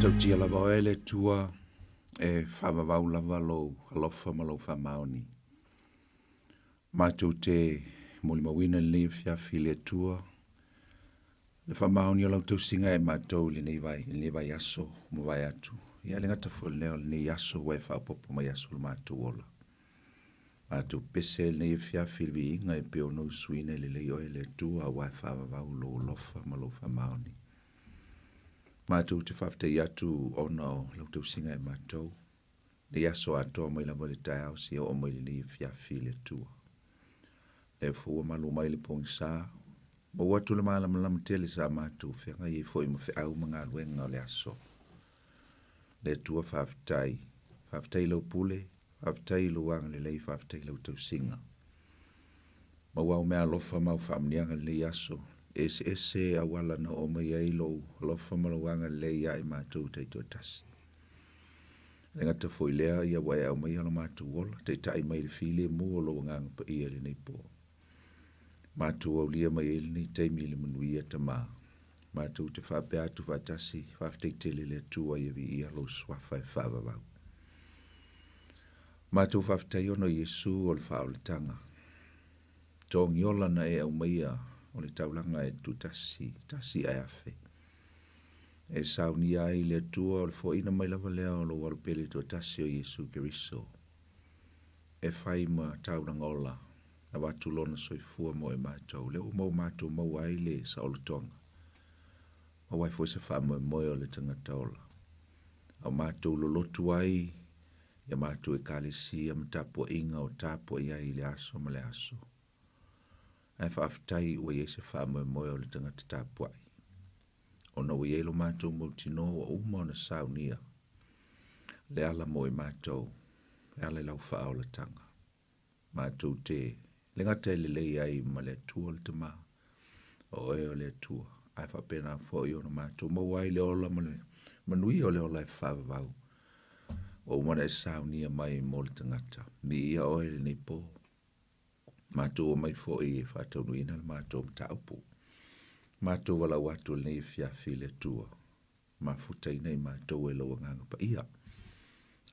Matautia lava oe le Atua e faavavau lava lou alofa ma lou faamaoni. Matou te molimauina lenei afiafi i le Atua le faamaoni o lau tausiga e matou i lenei vai, lenei vaiaso ua mavae atu. Ia e le gata foi i lea o lenei aso ua e faaopoopo mai aso o le matou ola. Matou pese i lenei afiafi i le viiga e pei ona usuina e lelei oe le Atua aua e faavavau lou alofa ma lou faamaoni. Matou te faafetai atu ona o lau tausiga e matou, lenei aso atoa mai lava i le taeao seia oo mai lenei afiafi i le Atua. Lea foi ua malu mai le pogisa, maua atu le malamalama tele sa matou feagai ai foi ma feau ma galuega o le aso. Le Atua faafetai, faafetai i lau pule, faafetai i lou agalelei, faafetai i lau tausiga. Maua au meaalofa ma au faamanuiaga i lenei aso, e eseese auala na oo mai ai lou alofa ma lou agalelei ia i matou taitoatasi. E le gata foi i lea, ia ua e aumaia lo matou ola, taitai mai i le filemu o lou Agaga Paia i lenei po. Matou aulia mai ai lenei taimi i le manuia, Tama. Matou te faapea atu faatasi, faafetai tele le Atua ia viia lou suafa e faavavau. Matou faafetai ona o Iesu o le faaolataga. Togiola na e aumaia o le taulaga e tutasi, tasi ae afe. E saunia ai le Atua o le foaiina mai lava lea o lou Alo Pele toatasi o Iesu Keriso, e fai ma taulaga ola, avatu lona soifua mo e matou, lea ua maua matou maua ai le saolotoga, maua ai foi se faamoemoe o le tagata ola. A o matou lolotu ai ia matou ekalesia ma tapuaiga o tapuai ai i le aso ma le aso. Ae faafetai ua i ai se faamoemoe o le tagata tapuai, ona ua i ai lo matou mautinoa ua uma ona saunia le ala mo i matou e ala i lau faaolataga. Matou te le gata e lelei ai ma le Atua le Tama, o oe o le Atua, ae faapena foi ona matou maua ai le ola ma le manuia o le ola e faavavau, ua uma ona e saunia mai mo le tagata. Viia oe i lenei po. Matou omai foi e faataunuuina le matou mataupu. Matou valaau atu i lenei afiafi i le Atua, mafutaina i matou e lou Agaga Paia.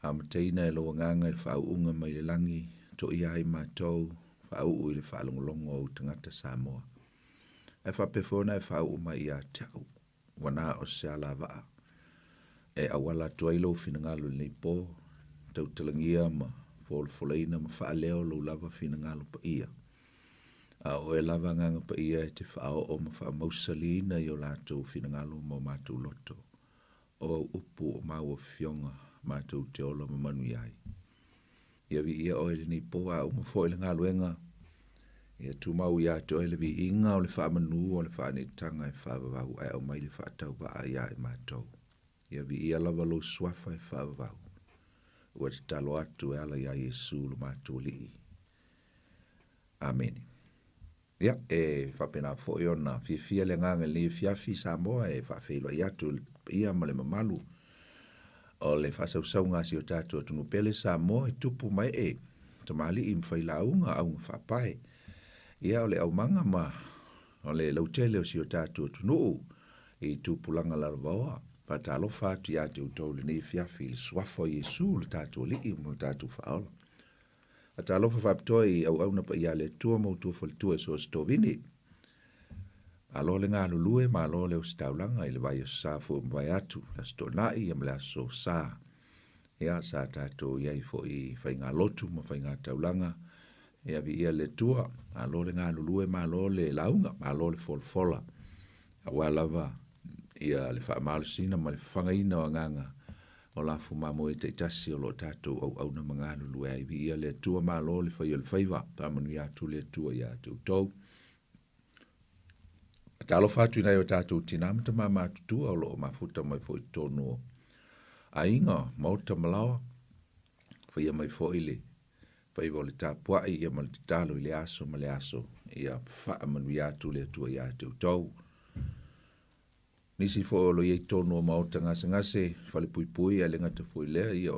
Amataina e lou Agaga i le faauuga mai le lagi, toia ai matou, faauu i le faalogologo a ou tagata Samoa. Ae faapea foi ona e faauu mai ia te au, ua na o se alavaa e auala atu ai lou finagalo i lenei po, tautalagia ma folafolaina ma faaleo lou lava finagalo paia. A o oe lava Agaga Paia e te faaoo ma faamausaliina i o latou finagalo ma o matou loto, o au upu o maua afioga matou te ola ma manuia ai. Ia viia oe i lenei po, a uma foi le galuega, ia tumau ia te oe le viiga o le faamanu o le faaneetaga e faavavau ae aumai le faatauvaa ia i matou. Ia viia lava lou suafa e faavavau. Ua tatalo atu e ala iā Iesu lo matou Alii. Amene. Ia, e faapena foi ona fiafia le agaga i lenei afiafi Samoa e faafeiloai atu i le paia ma le mamalu o le faasausauga a si o tatou atunuu pele Samoa i tupu ma ee, tamalii ma failauga, auga faapae. Ia, o le aumaga ma o le lautele o si o tatou atunuu i tupulaga lalovaoa. Faatalofa atu ia te outou i lenei afiafi i le suafa o Iesu lo tatou Alii ma lo tatou Faaola. Faatalofa faapitoa i auauna paia a le Atua ma outou faletua i so o se tovine. Malo le galulue, malo le ositaulaga i le vaiaso sa foi ua mavae atu, le Aso Toonai ia ma le Aso Sa. Ia, sa tatou i ai foi i faigalotu ma faigataulaga. Ia, viia le Atua, malo le galulue, malo le lauga, malo le folafola. Aua lava ia le faamalosiina ma le fafagaina o agaga o lafo mamoe taitasi o lo o tatou auauna ma galulue ai. Viia le Atua, malo le fai o le faiva, faamanuia atu le Atua ia te outou. Talofa atu i nai o tatou tinā ma tamā matutua o lo o mafuta mai foi i totonu o aiga, maota ma laoa, faia mai foi le faiva o le tapuai ia ma le tatalo i le aso ma le aso, ia faamanuia atu le Atua ia te outou. Nisi foi o lo o i ai i totonu o maota gasegase, falepuipui ae le gata foi i lea, ia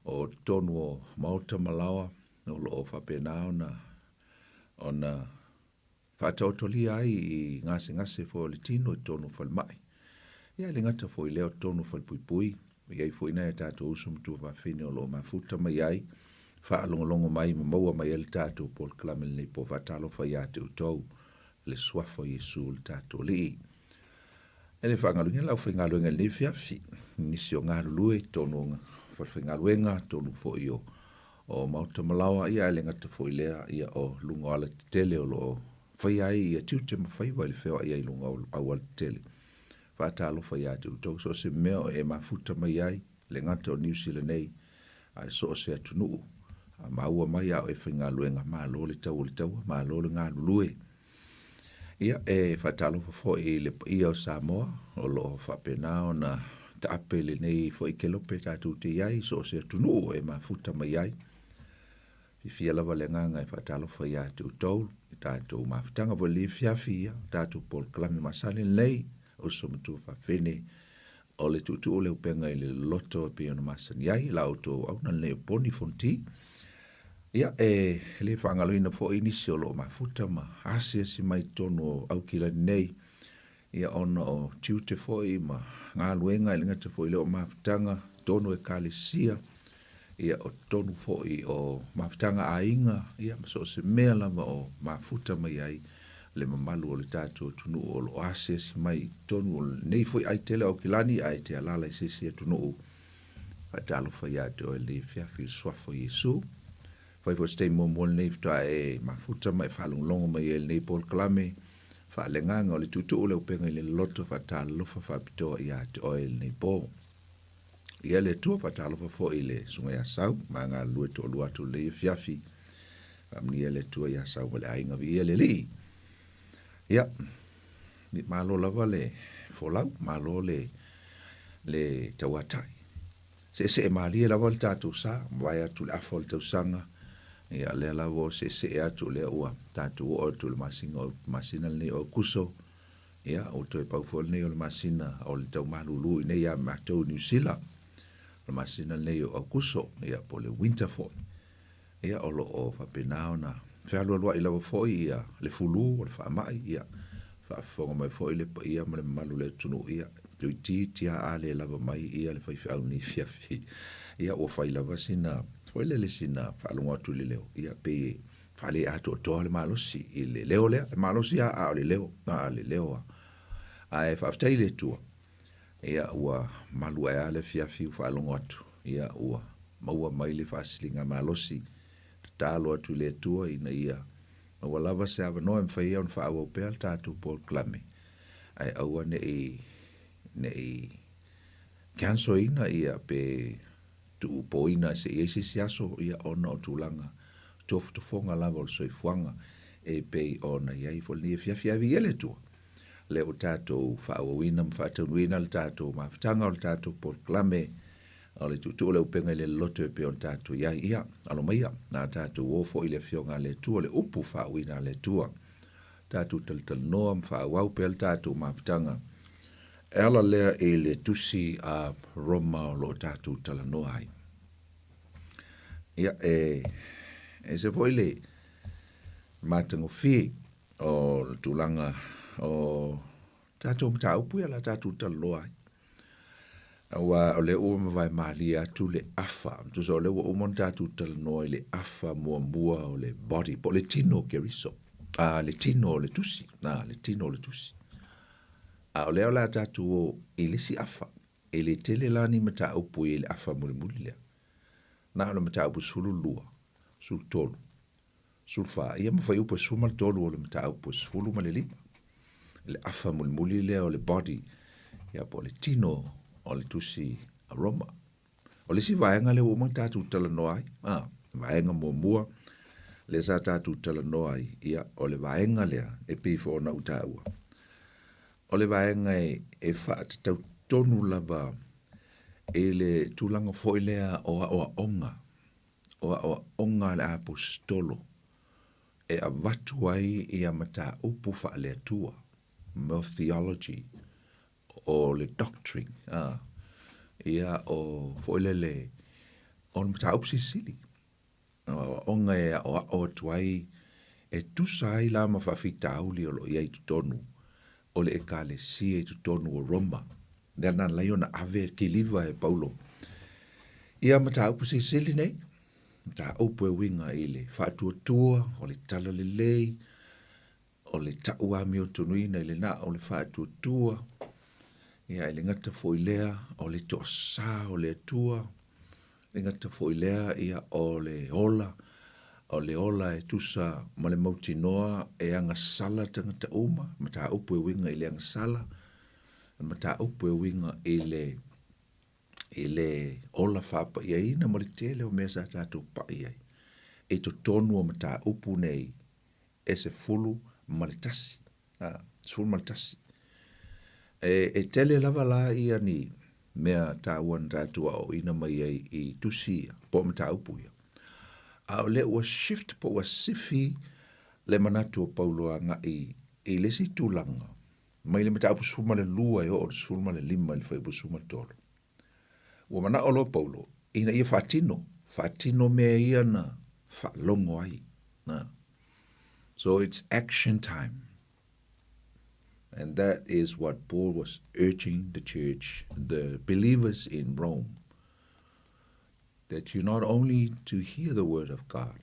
o totonu o maota ma laoa o lo o faapena ona ona faataotolia ai i gasegase foi o le tino i totonu o falemai. Ia e le gata foi i lea o totonu o falepuipui, e i ai foi nai a tatou uso ma tuafafine o lo o mafuta mai ai, faalogologo mai ma maua mai ai le tatou polokalame i lenei po. Faatalofa ia te outou i le Suafa o Iesu lo tatou Alii. E le faagaloina le aufaigaluega i lenei afiafi, nisi o galulue i totonu o falefaigaluega, totonu foi o o maota ma laoa, ia ae le gata foi i lea, ia o luga o alatetele o lo o faia ai ia tiute ma faiva i le feoai ai i luga o aualatetele. Faatalofa ia te outou, so o se mea o e mafuta mai ai, le gata o Niu Sila nei, ae so o se atunuu, a maua mai a o e faigaluega, malo le tau o le taua, malo le galulue. Ia, e faatalofa foi i le paia o Samoa o lo o faapena ona taape i lenei foi kelope tatou te i ai i so o se atunuu e mafuta mai ai. Fiafia lava le agaga e faatalofa ia te outou i tatou mafutaga foi i lenei afiafi, ia, tatou polokalame masani lenei, uso ma tuafafine, o le tuutuu o le upega i le loloto e pei ona masani ai la outou auauna lenei o Poni Fonoti. Ia, e le faagaloina foi nisi o lo o mafuta ma asiasi mai i totonu o Aukilani nei, ia ona o tiute foi ma galuega e le gata foi i lea o mafutaga totonu o ekalesia, ia o totonu foi o mafutaga a aiga, ia ma so o se mea lava o mafuta mai ai le mamalu o le tatou atunuu o lo o asiasi mai i totonu o lenei foi aitele o Aukilani ae te alaala i se isi atunuu. Faatalofa ia te oe i lenei afiafi i le Suafa o Iesu. Fai foi o se taimi muamua lenei faatoa e mafuta ma e faalogologo mai ai i lenei polokalame faaleagaga o le tuutuu o le upega i le loloto faatalofa faapitoa ia te oe i lenei po. Ia le Atua, faatalofa foi i le Susuga ia Sau, ma galulue toalua atu i lenei afiafi. Faamanuia le Atua ia Sau ma le aiga, viia le Alii. Ia, malo lava le folau, malo le, le tauatai. Seesee malie lava le tatou sa, mavae atu le afa o le tausaga, ia lea lava ua seesee atu lea ua tatou oo atu i le masina o masina lenei o Aokuso, Ia, ua toe pau foi lenei o le masina o le tau malulu i inei ia matou i Niu Sila, o le masina lenei o Aokuso, ia po o le winter foi. Ia, o lo o faapena ona fealualuai lava foi ia le fulu o le faamai, ia faafofoga mai foi le paia ma le mamalu o le atunuu, ia toeitiiti lava a le lava mai ia le faifeau i lenei afiafi. Ia, ua fai lava sina foi lele sina faalogo atu i le leo, ia pei e faaleatoatoa le malosi i le leo lea, e malosi lava a o le leo, a o le leo lava. Ae faafetai i le Atua, ia ua malu ae lava le afiafi ua faalogo atu, ia ua maua mai le faasiliga malosi, tatalo atu i le Atua ina ia maua lava se avanoa e mafai ai ona faaauau pea le tatou polokalame, ae aua ne i, ne i cancel ina ia pe tuupoina se i ai se isi aso, ia ona o tulaga tofotofoga lava o le soifuaga e pei ona i ai foi lenei afiafi. Ae viia le Atua, lea ua tatou faaauauina ma faataunuuina le tatou mafutaga o le tatou polokalame o le tuutuu o le upega i le loloto e pei ona tatou i ai. Ia, alo maia, na tatou o foi i le Afioga a le Atua, le upu faauuina a le Atua. Tatou talatalanoa ma faaauau pea le tatou mafutaga. E ala lea i le tusi a Roma o lo o tatou talanoa ai. Ia, e ese foi le matagofie o le tulaga o tatou mataupu ia o le a tatou talanoa ai. Aua o lea ua mavae malie atu le afa, tusa o lea ua uma ona tatou talanoa i le afa muamua o le body, po o le tino o Keriso, a, le tino o le tusi, a, le tino o le tusi. A o lea o le a tatou o i le isi afa, e le tele la ni mataupu i le afa mulimuli lea. Na o le mataupu 12, 13, 14, ia ma fuaiupu e 13 o le mataupu e 15. Le afa mulimuli lea o le body, ia po o le tino o le tusi a Roma. O le isi vaega lea ua uma ona tatou talanoa ai, a, vaega muamua lea sa tatou talanoa ai, ia, o le vaega lea e pei foi ona ou taua, o le vaega e, e faatatau tonu lava i le tulaga foi lea o aoaoga, o aoaoga a le Aposetolo e avatu ai ia mataupu faale-Atua, mo theology, o le doctrine, a, ia, o foi lele, o le mataupu silisili, o aoaoga e aoao atu ai, e tusa ai la ma faafitauli o lo o i ai i totonu o le Ekalesia i totonu o Roma. Lea na alai ona ave kiliva e Paulo ia mataupu silisili nei, mataupu e uiga i le faatuatua, o le talalelei, o le tau amiotonuina i le na o le faatuatua, ia e le gata foi i lea, o le toasa o le Atua, e le gata foi i lea, ia o le ola, o le ola e tusa ma le mautinoa e agasala tagata uma, mataupu e uiga i le agasala, mataupu e uiga i le i le ola faapaiaina ma le tele o mea sa tatou pai ai i totonu o mataupu nei e 11, 11. E, e tele lava la ia ni mea taua na tatou aoaoina mai ai i tusi ia, po o mataupu ia. A o lea ua shift po ua sifi le manatu o Paulo agai i le isi tulaga, mai le mataupu 12 e oo i le 15 i le fuaiupu 13. Ua manao loa Paulo ina ia faatino, faatino mea ia na faalogo ai. Na. So it's action time. And that is what Paul was urging the church, the believers in Rome, that you not only to hear the word of God,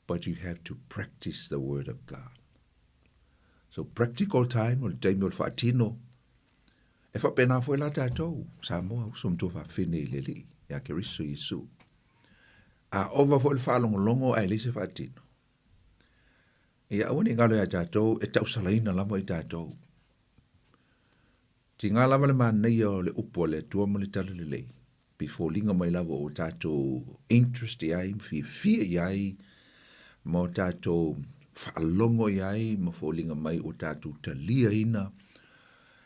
but you have to practice the word of God. So practical time, o le taimi o le faatino, e faapena foi la tatou, Samoa, uso ma tuafafine i le Alii, ia Keriso Iesu. A ova foi le faalogologo ae leai se faatino. Ia aua ne i galo ia tatou, e tausalaina lava i tatou. Tiga lava le manaia o le upu a le Atua ma le talalelei, pei foliga mai lava ua tatou interest i ai ma fiafia i ai ma o tatou faalogo i ai ma foliga mai ua tatou taliaina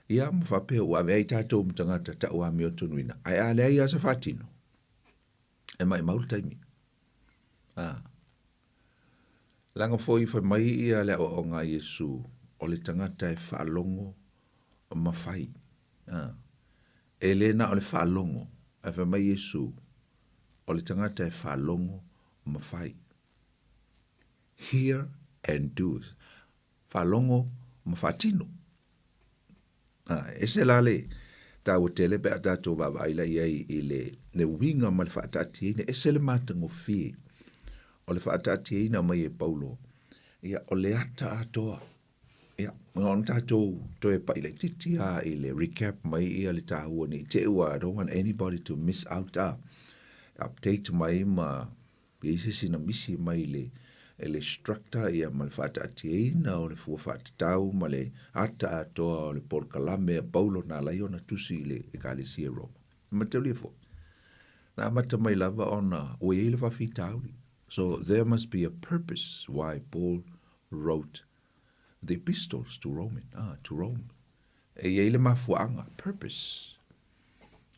ia ma faapea ua ave ai tatou ma tagata tau amiotonuina, ae a leai lava se faatino, e maimau le taimi. A. Leaga foi fai mai ia le aoaoga a Iesu, o le tagata e faalogo ma fai. A. E le na o le faalogo, ae fai mai Iesu, o le tagata e faalogo ma fai. Hear and do. Faalogo ma faatino. A, ese la le taua tele pe a tatou vaavaai la i ai i le, le uiga ma le faataatiaina, ese le matagofie o le faataatiaina mai e Paulo, ia, o le ata atoa. Ia, ona tatou toe pai laitiiti lava i le recap mai ia le taua ne i te i ua, I don't want anybody to miss out a. Update mai ma i ai se isi na misi mai i le, i le structure ia ma le faataatiaina o le fua faatatau ma le ata atoa o le polokalame a Paulo na ala ai ona tusi i le Ekalesia i Roma. E mataulia foi, na amata mai lava ona ua i ai le faafitauli. So there must be a purpose why Paul wrote the epistles to Roman, ah, to Rome. E i ai le mafuaaga, purpose.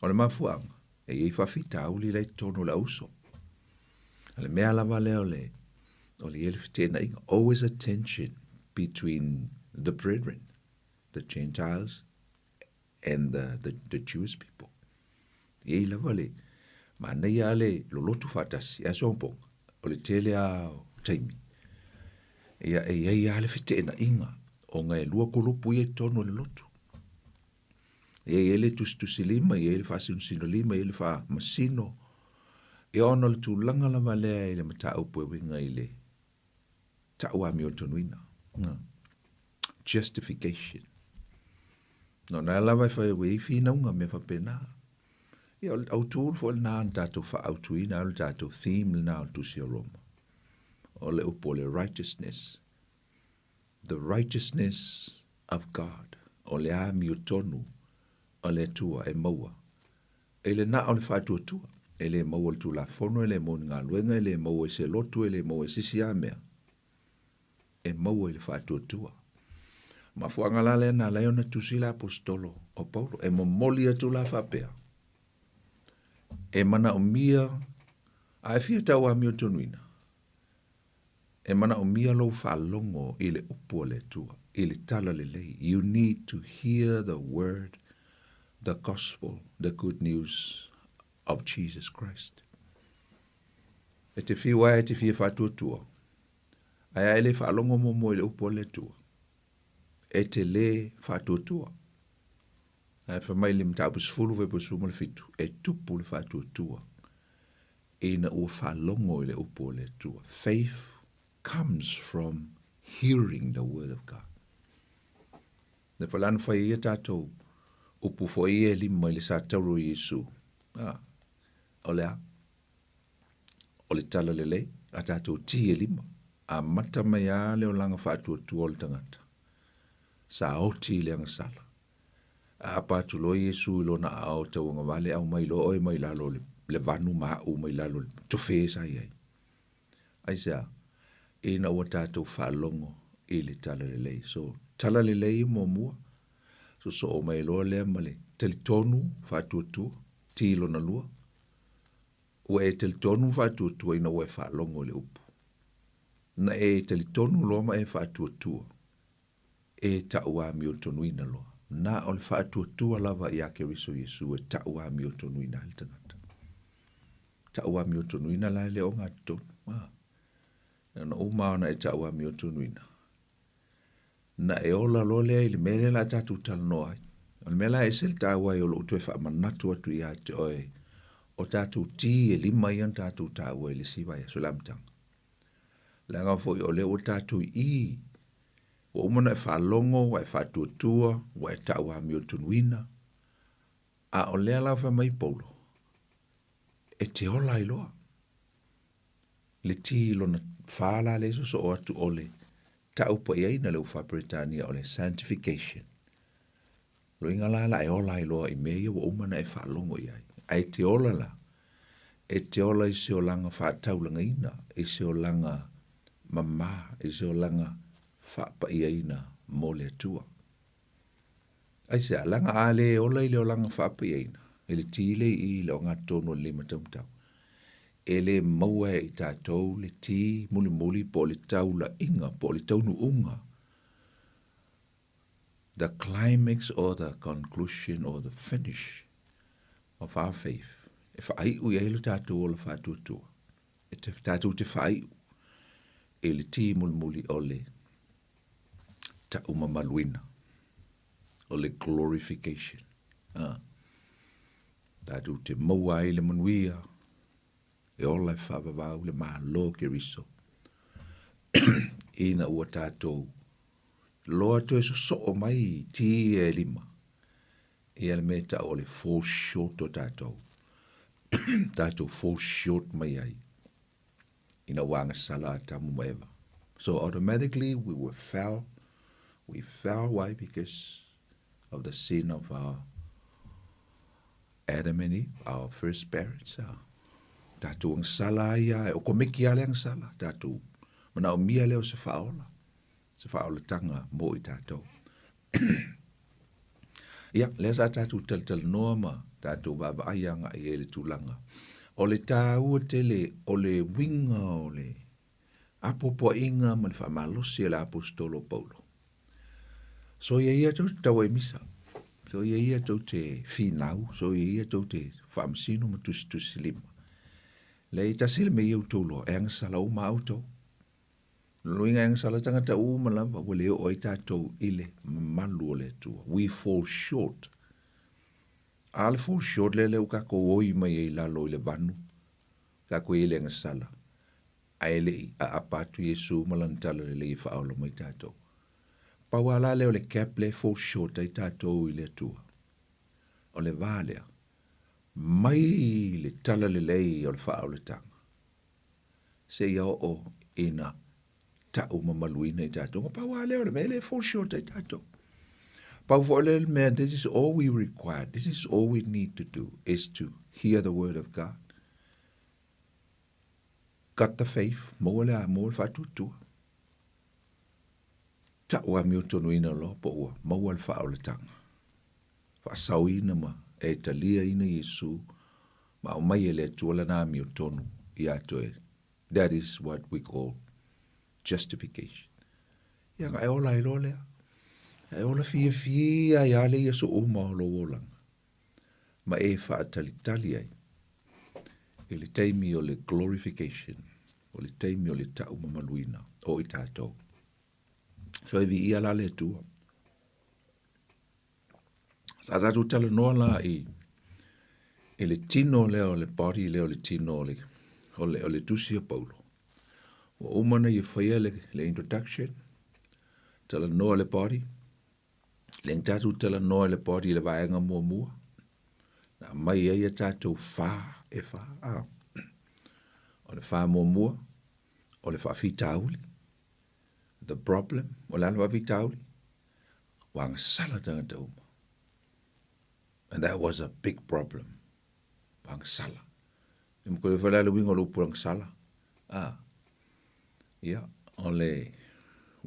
O le mafuaaga, e i ai faafitauli la i totonu o le auso. O le mea lava lea o le, o le i ai le feteenaiga. Always a tension between the brethren, the Gentiles and the, the, the Jewish people. E i ai lava le, manaia lava le lolotu faatasi, e aso po, o le tele lava o taimi. Ia, e i ai lava le feteenaiga, ona e lua kulupu ia i totonu o le lotu. E i ai le tusitusilima, e i ai le faasinosinolima, e i ai le faamasino. Ia ona o le tulaga lava lea i le mataupu e uiga i le tau amiotonuina. Justification. No na lava e whai ua i whinauga mea faapena. Ia o le autu foi lena na tatou faaautuina, o le tatou theme lena o le Tusi a Roma. O le upu o le righteousness. The righteousness of God, o le amiotonu a le Atua e maua i le na o le faatuatua. E le maua i le Tulafono, e le maua i ni galuega, e le maua i se lotu, e le maua i se isi lava mea. E maua i le faatuatua. Mafuaaga la lea na ala ai ona tusi le Aposetolo o Paulo, e momoli atu la faapea, e manaomia, a e fia tau amiotonuina, E manaomia lou faalogo i le upu a le Atua, i le talalelei. You need to hear the word, the gospel, the good news of Jesus Christ. E te whiu ae e te fia faatuatua, ae a e le faalogo muamua i le upu a le Atua, e te le faatuatua. Ae fai mai le mataupu 10 fuaiupu 17, e tupu le faatuatua ina ua faalogo i le upu a le Atua. Faith comes from hearing the word of God. Le foi la na fai ai ia tatou upu foi ia e lima i le satauro o Iesu. Ah, o le a? O le tala lelei, a tatou ti e lima. Amata mai lava le olaga faatuatua o le tagata. Sa oti i le agasala. Aapa atu loa Iesu i lona aao tauagavale, aumai loa oe mai lalo o le vanu ma a'u mai lalo o le tofe sa i ai. Aisea? Ina ua tatou faalogo i le talalelei. So, talalelei muamua, sosoo mai loa lea ma le talitonu faatuatua, ti lona lua. Ua e talitonu ma faatuatua ina ua e faalogo i le upu. Na e talitonu loa ma e faatuatua, e tau amiotonuina loa. Na o le faatuatua lava ia Keriso Iesu e tau amiotonuina ai le tagata. Tau amiotonuina la e le ogatotonu. Ah. Na uma ona e tau amiotonuina. Na e ola loa lea i le mea lea la tatou talanoa ai. O le mea la e ese le taua ai o lou toe faamanatu atu ia te oe o tatou ti e lima ia na tatou taua i le isi vaiaso i le amataga. Leaga foi o lea ua tatou i i, ua uma ona e faalogo, ua e faatuatua, ua e tau amiotonuina, a o lea la fai mai Paulo, e te ola ai loa. Le ti lona fa la lea e sosoo atu o le taupaiaina le upu faa-Peretania o le sanctification. Loiga la la e ola ai loa i mea ia ua uma ona e faalogo i ai. Ae e te ola la, e te ola i se olaga faataulagaina, i se olaga mama, i se olaga faapaiaina mo le Atua. Aisea, leaga a le ola i le olaga faapaiaina, i le ti lea i i le ogatotonu o le limataumatau, e le maua e i tatou le ti mulimuli po o le taulaiga po o le taunuuga the climax or the conclusion or the finish of our faith e faaiu i ai lo tatou ola faatuatua e te, tatou te faaiu i le ti mulimuli o le taumamaluina o le glorification ah. Tatou te maua ai le manuia e ola e faavavau le Malo o Keriso ina ua tatou loa toe sosoo mai i ti ia e lima, ia le mea e tau o le fall short o tatou, tatou fall short mai ai ina ua agasala Atamu ma Eva. So automatically we were fell, we fell, why? Because of the sin of our Adam and Eve, our first parents, a tatou agasala ai a e okomeki a le agasala, tatou manaomia lea o se faaola, se faaolataga mo i tatou. Ia, lea sa tatou talatalanoa ma tatou vaavaai agai ai i le tulaga. O le taua tele o le uiga o le apoapoaiga ma le faamalosi a le Aposetolo o Paulo. Soia ia tou te tau ai misa, soia ia tou te finau, soia ia tou te faamasino ma tusitusi lima. Leai, tasi le mea ia outou loa, e agasala uma lava outou. Lona uiga e agasala tagata uma lava ua le oo ai tatou i le mamalu o le Atua. We fall short. A le fall short lea lea ua tatou oi mai ai i lalo i le vanu, tatou i ai i le agasala, ae le i aapa atu Iesu ma Lana talalelei e faaola mai tatou. Pau lava la lea o le gap lea e fall short ai tatou i le Atua, o le va lea, mai le talalelei o le faaolataga, seia oo ina tau mamaluina i tatou. Na pau lava lea o le mea lea e fall short ai tatou. Pau foi lea le mea, this is all we require, this is all we need to do, is to hear the word of God. Got the faith, maua le maua le faatuatua. Tau amiotonuina loa po ua maua le faaolataga. Faasaoina ma e taliaina Iesu ma aumai e le Atua lana amiotonu ia te oe. That is what we call justification. Ia na e ola ai loa lea. E ola fiafia ai lava le aso uma o lou olaga. Ma e faatalitali ai i le taimi o le glorification, o le taimi o le taumamaluina o i tatou. So e viia la le Atua. Sa tatou talanoa la i i le tino lea o le body lea o le tino o le o le o le tusi a Paulo. Ua uma ona ia faia le, le introduction, talanoa le body, lea na tatou talanoa i le body i le vaega muamua, na aumai ai a tatou fa e fa. A. O le fa muamua, o le faafitauli, the problem, o le a le faafitauli? Ua agasala tagata uma. And that was a big problem. Ua agasala. E mo koe whala le uiga o le upu agasala. Ah. Ia, o le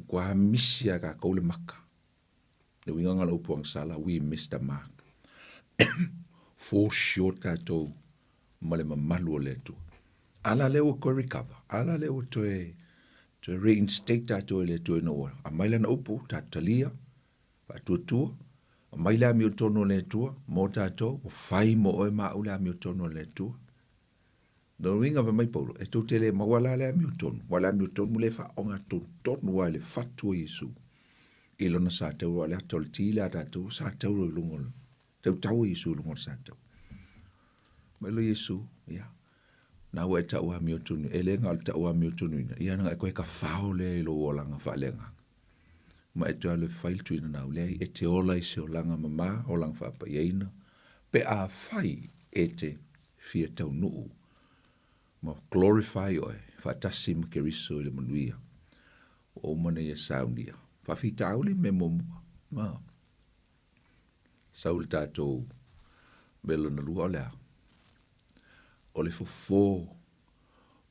kua misi a kākou le maka. Le uiga nga le upu agasala, we missed the mark. Fall short tātou ma le mamalu o le Atua. A la lea ua toe recover, a la lea ua toe, toe reinstate tatou e le Atua ina ua aumai lana upu, tatou talia, faatuatua, aumai le amiotonu o le Atua mo tatou, ua fai mo oe ma au le amiotonu o le Atua. Lona uiga fai mai Paulo, e tou te le maua la le amiotonu, aua o le amiotonu lea e faaaoga totonu lava i le fatu o Iesu i lona sa tauro, aua o le ata o le ti lea a tatou, sa tauro i luga o le tautau o Iesu i luga o le sa tauro. Mai loa Iesu, ia, na ua e tau amiotonu, e le na o le tau amiotonuina, ia na e koe tafao lea i lou olaga faaleagaga. Ma e toe alu e fai le tuina nau, leai, e te ola i se olaga mama, olaga faapaiaina, pe afai e te fia taunuu ma glorify oe faatasi ma Keriso i le manuia. Ua uma ona ia saunia. Faafitauli mea muamua. Ma sau le tatou mea lona lua o le a? O le fofo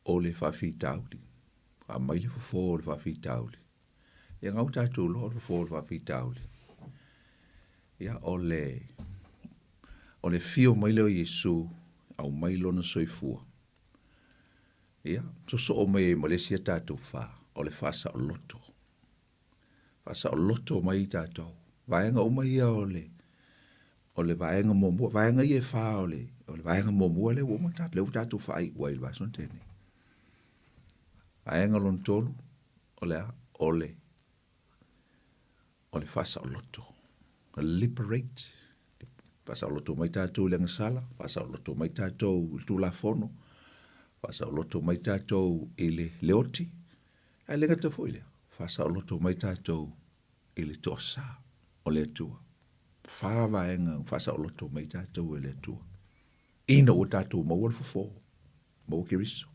o le faafitauli. Aumai le fofo o le faafitauli. Ia gau tatou loa o le fofo o le faafitauli. Ia o le o le fio mai lea o Iesu, aumai lona soifua. Ia, sosoo mai ai ma le isi a tatou fa, o le faasaoloto. Faasaoloto mai tatou. Vaega uma ia o le o le vaega muamua, vaega ia e fa o le o le vaega muamua lea ua uma tatou, lea ua tatou faaiu ai i le vaiaso na tea nei. Vaega lona tolu, o le a? O le o le faasaoloto. Liberate. Faasaoloto mai tatou i le agasala, faasaoloto mai tatou i le Tulafono, faasaoloto mai tatou i le leoti, ae le gata foi i lea, faasaoloto mai tatou i le toasa o le Atua. Fa vaega ua faasaoloto mai tatou e le Atua ina ua tatou maua le fofo, maua Keriso.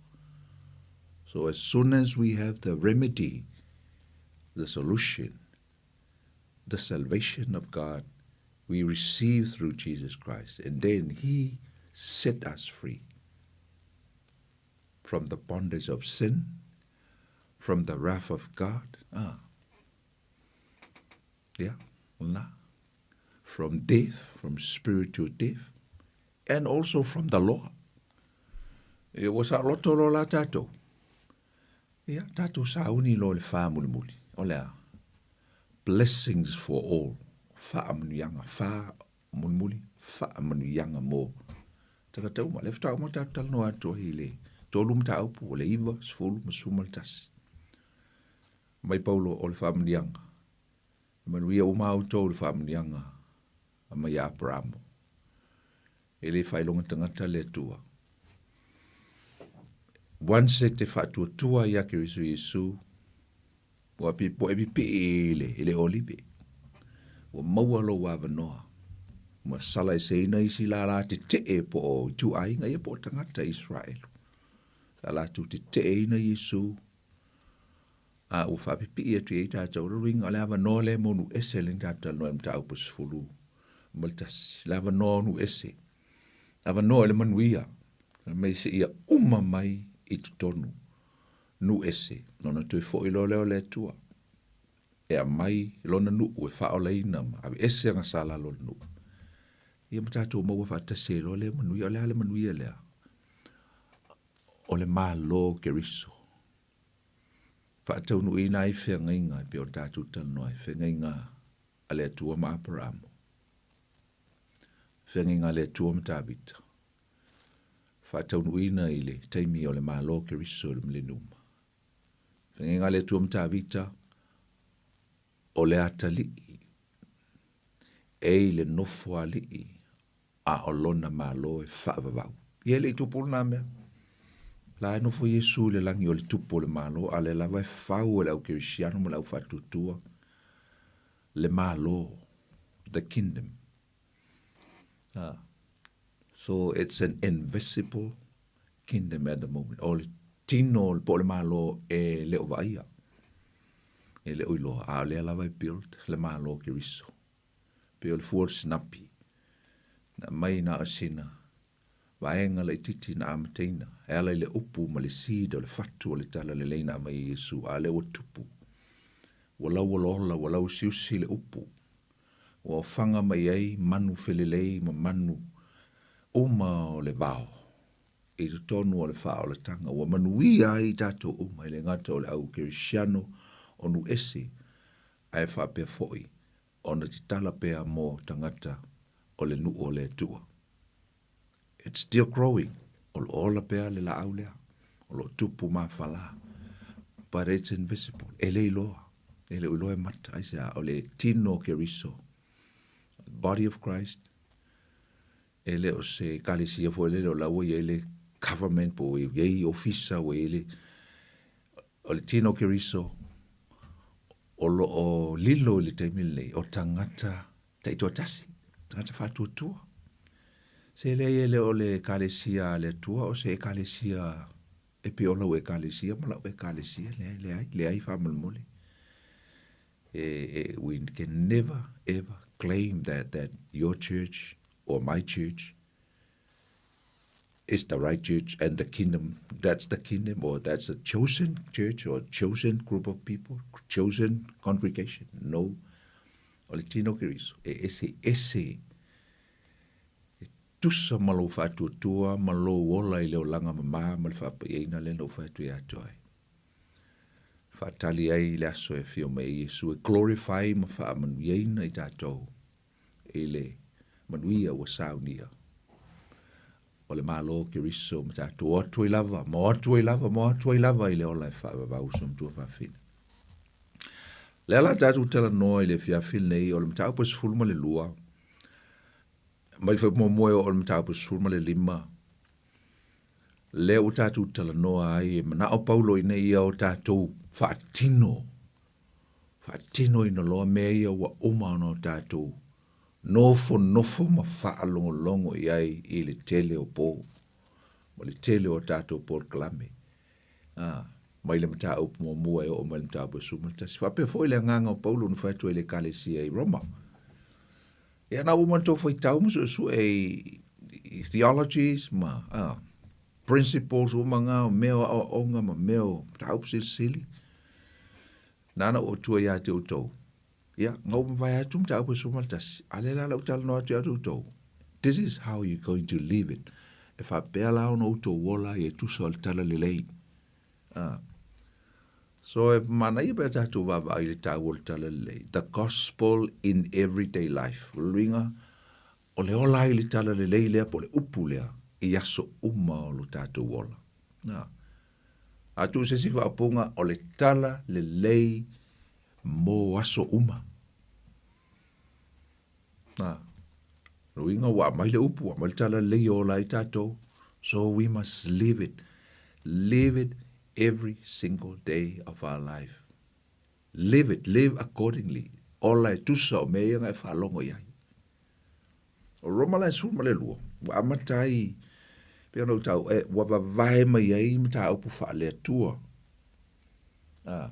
So as soon as we have the remedy, the solution, the salvation of God we receive through Jesus Christ, and then He set us free from the bondage of sin, from the wrath of God. Ah. Yeah, na. From death, from spiritual death, and also from the law. E ua saoloto loa la tatou. Ia, tatou sauni loa i le fa mulimuli. O le a? Blessings for all. Faamanuiaga, fa mulimuli, faamanuiaga mo tagata uma. Lea faatoa uma tatou talanoa atu ai i le tolu mataupu, o le 9, 10 ma 11. Mai Paulo o le faamanuiaga. E manuia uma outou i le faamanuiaga a mai ia Aperamo. E le faailoga tagata le Atua. Once e te faatuatua ia Keriso Iesu, ua ua e pipii i le, i le olive. Ua maua lou avanoa. Ua sala eseina isi lālā tetee po o ituaiga ia po o tagata Israelu. Sa latou teteeina Iesu, a ua faapipii atu i ai tatou. O le uiga, o le avanoa lea mo nuu ese lea na tatou talanoa ai i le mataupu 11. Le avanoa o nuu ese. Avanoa i le manuia. Fai mai seia uma mai i totonu nuu ese, ona toe foi loa lea o le Atua e aumai lona nuu e faaolaina ma aveese agasala a lona nuu. Ia ma tatou maua faatasi ai loa lea manuia. O le a le manuia lea? O le Malo o Keriso. Faataunuuina ai feagaiga e pei ona tatou talanoa ai, feagaiga a le Atua ma Aperamo, feagaiga a le Atua ma Tavita, faataunuuina i le taimi o le Malo o Keriso i le Mileniuma. Feagaiga a le Atua ma Tavita, o le atalii. E i le nofoalii a o lona Malo e faavavau. Ia e le i tupu lena mea. La e nofo Iesu i le lagi o le tupu o le Malo, a lea lava e fau e le au kerisiano ma le au faatuatua le Malo, the kingdom. Ah. So it's an invisible kingdom at the moment. O le tino po o le Malo e le o vaaia. E le o iloa, a o lea lava e build le Malo o Keriso. Pei o le fua o le sinapi, na aumai na o sina vaega laitiiti na amataina, e ala i le upu ma le seed o le fatu o le talalelei na aumai e Iesu, a o lea ua tupu, ua lauolola, ua lauusiusi le upu, ua ofaga mai ai manu felelei ma manu uma o le vao i totonu o le faaolataga, ua manuia ai i tatou uma, e le gata o le au kerisiano o nuu ese, ae faapea foi ona tatala pea mo tagata o le nuu o le Atua. It's still growing, o lo o ola pea le laau lea, o lo o tupu mafala, but it's invisible, e le iloa, e le o iloa e mata, aisea, o le tino o Keriso, body of Christ, e le o se ekalesia foi lele o la ua i ai le government po ua i ai ofisa ua i ai le o le tino o Keriso o lo o lilo i le taimi lenei o tagata taitoatasi, tagata faatuatua. Se leai e le o le ekalesia a le Atua o se ekalesia e pei o lau ekalesia ma lau ekalesia, leai, leai, leai faamolemole. E, e, we can never ever claim that, that your church or my church is the right church and the kingdom, that's the kingdom or that's a chosen church or chosen group of people, chosen congregation. No. O le tino Keriso, e ese ese e tusa ma lou faatuatua ma lou ola i le olaga mama ma le faapaiaina lea na ou fai atu ia te oe. Faatali ai le aso e afio mai ai Iesu e glorify ma faamanuiaina i tatou i le manuia ua saunia o le Malo o Keriso ma tatou o atu ai lava, ma o atu ai lava, ma o atu ai lava i le ola e faavavau uso matua fafine. Lea la tatou talanoa i le afiafi lenei o le mataupu e 12 mai le fuaiupu muamua e oo i le mataupu e 15 lea ua tatou talanoa ai e manao Paulo ina ia o tatou faatino faatinoina loa mea ia ua uma ona o tatou nofonofo ma faalogologo i ai i le tele o po ma le tele o tatou polokalame a, mai le mataupu muamua e oo mai le mataupu e 11. Faapea foi le agaga o Paulo na fai atu ai i le ekalesia i Roma. Ia na ua uma ona tou faitau ma suesue i, i theologies ma a, principles uma ngā o mea o aoaoga ma mea o mataupu silisili. Nāna ua tua ia te outou. Ia, nga ua mavae atu mataupu e 11. A lea la lau talanoa atu ia te outou. This is how you're going to live it. E faapea la ona outou ola ai e tusa o le talalelei. Ah. So e manaia pe a tatou vaavaai i le taua o le talalelei. The gospel in everyday life. O le luiga, o le ola ai le talalelei lea po o le upu lea i aso uma o lo tatou ola. Na. A tuu se isi faaupuga, o le talalelei mo aso uma. Na. Luiga ua aumai le upu, ua aumai le talalelei e ola ai tatou. So we must live it. Live it every single day of our life. Live it, live accordingly. Ola e tusa o mea ia na e faalogo i ai. O Roma la e 12, ua amata ai, pei ona ou tau, e, ua vavae mai ai mataupu faale-Atua. Ah.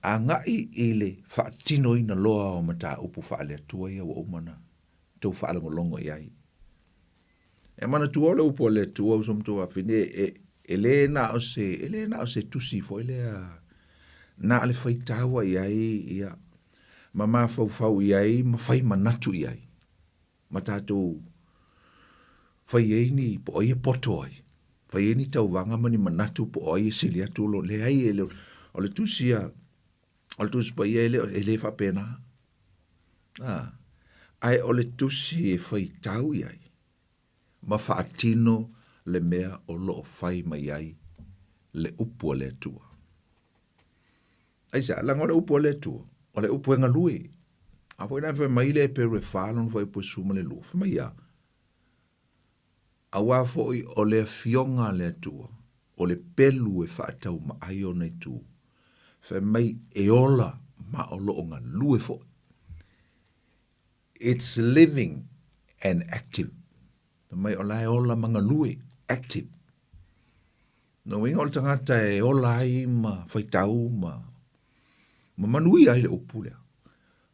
Agai i le faatinoina loa o mataupu faale-Atua ia ua uma ona tou faalogologo i ai. E manatua o le upu a le Atua uso ma tou afafine, e, e le na o se, e le na o se tusi foi lea, na o le faitau i ai, ia, ma mafaufau i ai, ma fai manatu i ai. Ma tatou fai ai ni, po o ai e poto ai, fai ai ni tauvaga ma ni manatu po o ai e sili atu lo, leai, e le, o le tusi a, o le tusi paia e le, e le faapena. A, ae o le tusi e faitau i ai, ma faatino le mea o lo o fai mai ai le upu a le Atua. Aisea? Leaga o le upu a le Atua, o le upu e galue. A foi la fai mai le Eperu e fa lona fuaiupu e 12, fai mai a, Aua foi o le Afioga a le Atua, o le pelu e faataumaai ona itu, fai mai e ola ma o lo o galue foi. It's living and active. Fai mai o la e ola ma galue, active. Lona uiga o le tagata e ola ai ma faitau ma ma manuia ai le upu lea.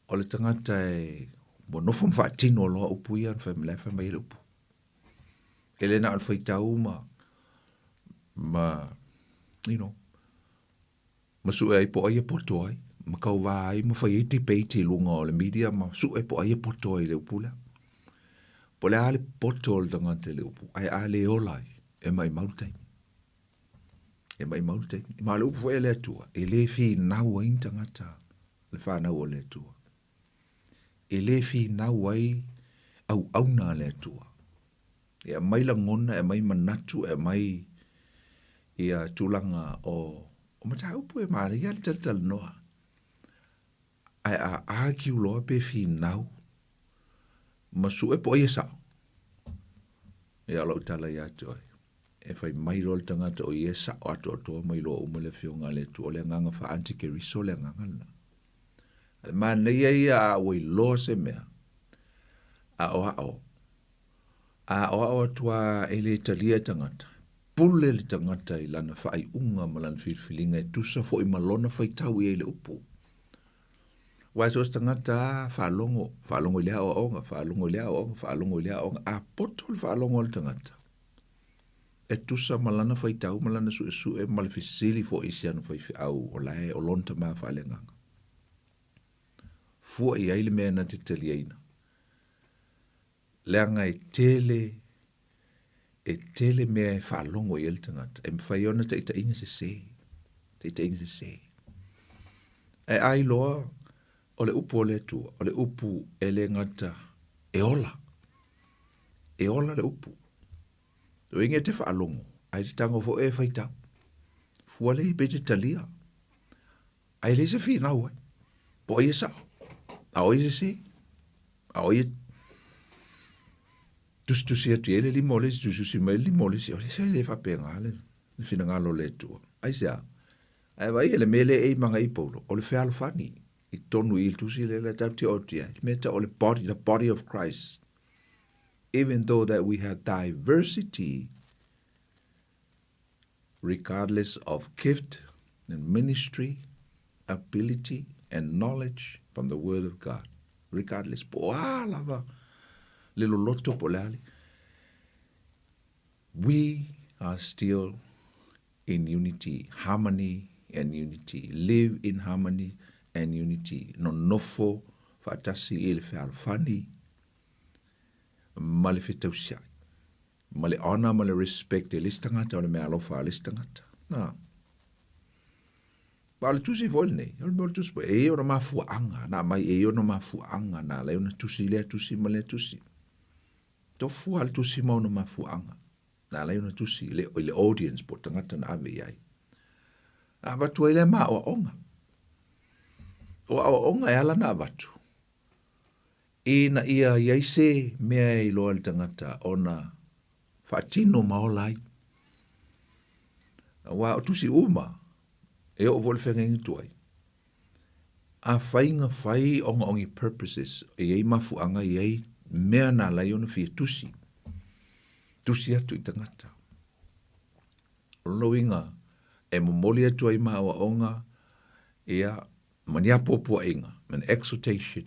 O le tagata e ua nofo ma faatino loa upu ia na fai mai, la e fai mai ai le upu. E le na o le faitau ma, ma, you know, ma sue ai po o ai e poto ai, ma tauva ai ma fai ai debate i luga o le media ma sue po o ai e poto ai i le upu lea. Po o le a le poto o le tagata i le upu, ae a le ola ai, e maimau le taimi. E maimau le taimi. Ma o le upu foi a le Atua, e le finau ai ni tagata le fanau o le Atua. E le finau ai auauna a le Atua. E aumai lagona, e aumai manatu, e aumai ia tulaga o, o mataupu e manaia le talatalanoa. Ae a argue loa pe finau ma sue po o ai e sao, ia o lau tala ia te oe, e fai mai loa le tagata o ia e sao atoatoa ma iloa uma le Afioga a le Atua, o le agaga faa-antikeriso le agaga lena. A le manaia ia a ua iloa se mea, aoao, a aoao atu lava e le talia e tagata, pule le tagata i lana faaiuga ma lana filifiliga e tusa foi ma lona faitau i ai i le upu. Aua so o se tagata lava faalogo, faalogo i lea aoaoga, faalogo i lea aoaoga, faalogo i lea aoaoga, a poto le faalogo a le tagata, e tusa ma lana faitau ma lana suesue ma le fesili foi i si ana faifeau o la e o lona tama faaleagaga. Fua i ai le mea na te taliaina. Leaga e tele, e tele mea e faalogo i ai le tagata, e mafai ai ona taitaiga sese, taitaiga sese. Ae a iloa o le upu a le Atua, o le upu e le gata e ola, e ola le upu. O inge te faalogo, ae te tago foi e faitau. Fua lea pe te talia. Ae leai se finau ai. Po o ai e sao, a o ai e sese, a o ai e tusitusi atu i ai le lima o le isi, tusitusi mai le lima o le isi. O le se le faapena le, le finagalo o le Atua. Aisea? Ae vaai le mea lea e imaga i Paulo, o le fealofani i totonu i le tusi lea la tatou te oo atu i ai. Le mea tau o le body, the body of Christ. Even though that we have diversity, regardless of gift and ministry, ability and knowledge from the word of God. Regardless, po o a lava le loloto po o le a le, we are still in unity, harmony and unity. Live in harmony and unity. Nonofo faatasi i le fealofani ma le fetausiai. Ma le honour ma le respect e le isi tagata o le meaalofa a le isi tagata. Nā. Ma o le tusi foi lenei, o le mea o le tusi foi, e i ai ona mafuaaga, na aumai e i ai ona mafuaaga, na ala ai ona tusi lea tusi ma lea tusi. Tofu lava le tusi ma ona mafuaaga, na ala ai ona tusi i le, i le audience po o tagata na ave i ai. Na avatu ai lea ma aoaoga. O aoaoga e ala na avatu, Ina ia i ai se mea e iloa e le tagata ona faatino ma ola ai. Aua o tusi uma, e oo foi i le feagaiga tuai, afai na fai ona o ni purposes, e i ai mafuaaga, e i ai mea na ala ai ona fia tusi, tusi atu i tagata. O lona uiga, e momoli atu ai ma aoaoga, ia, ma ni apoapoaiga, an exhortation,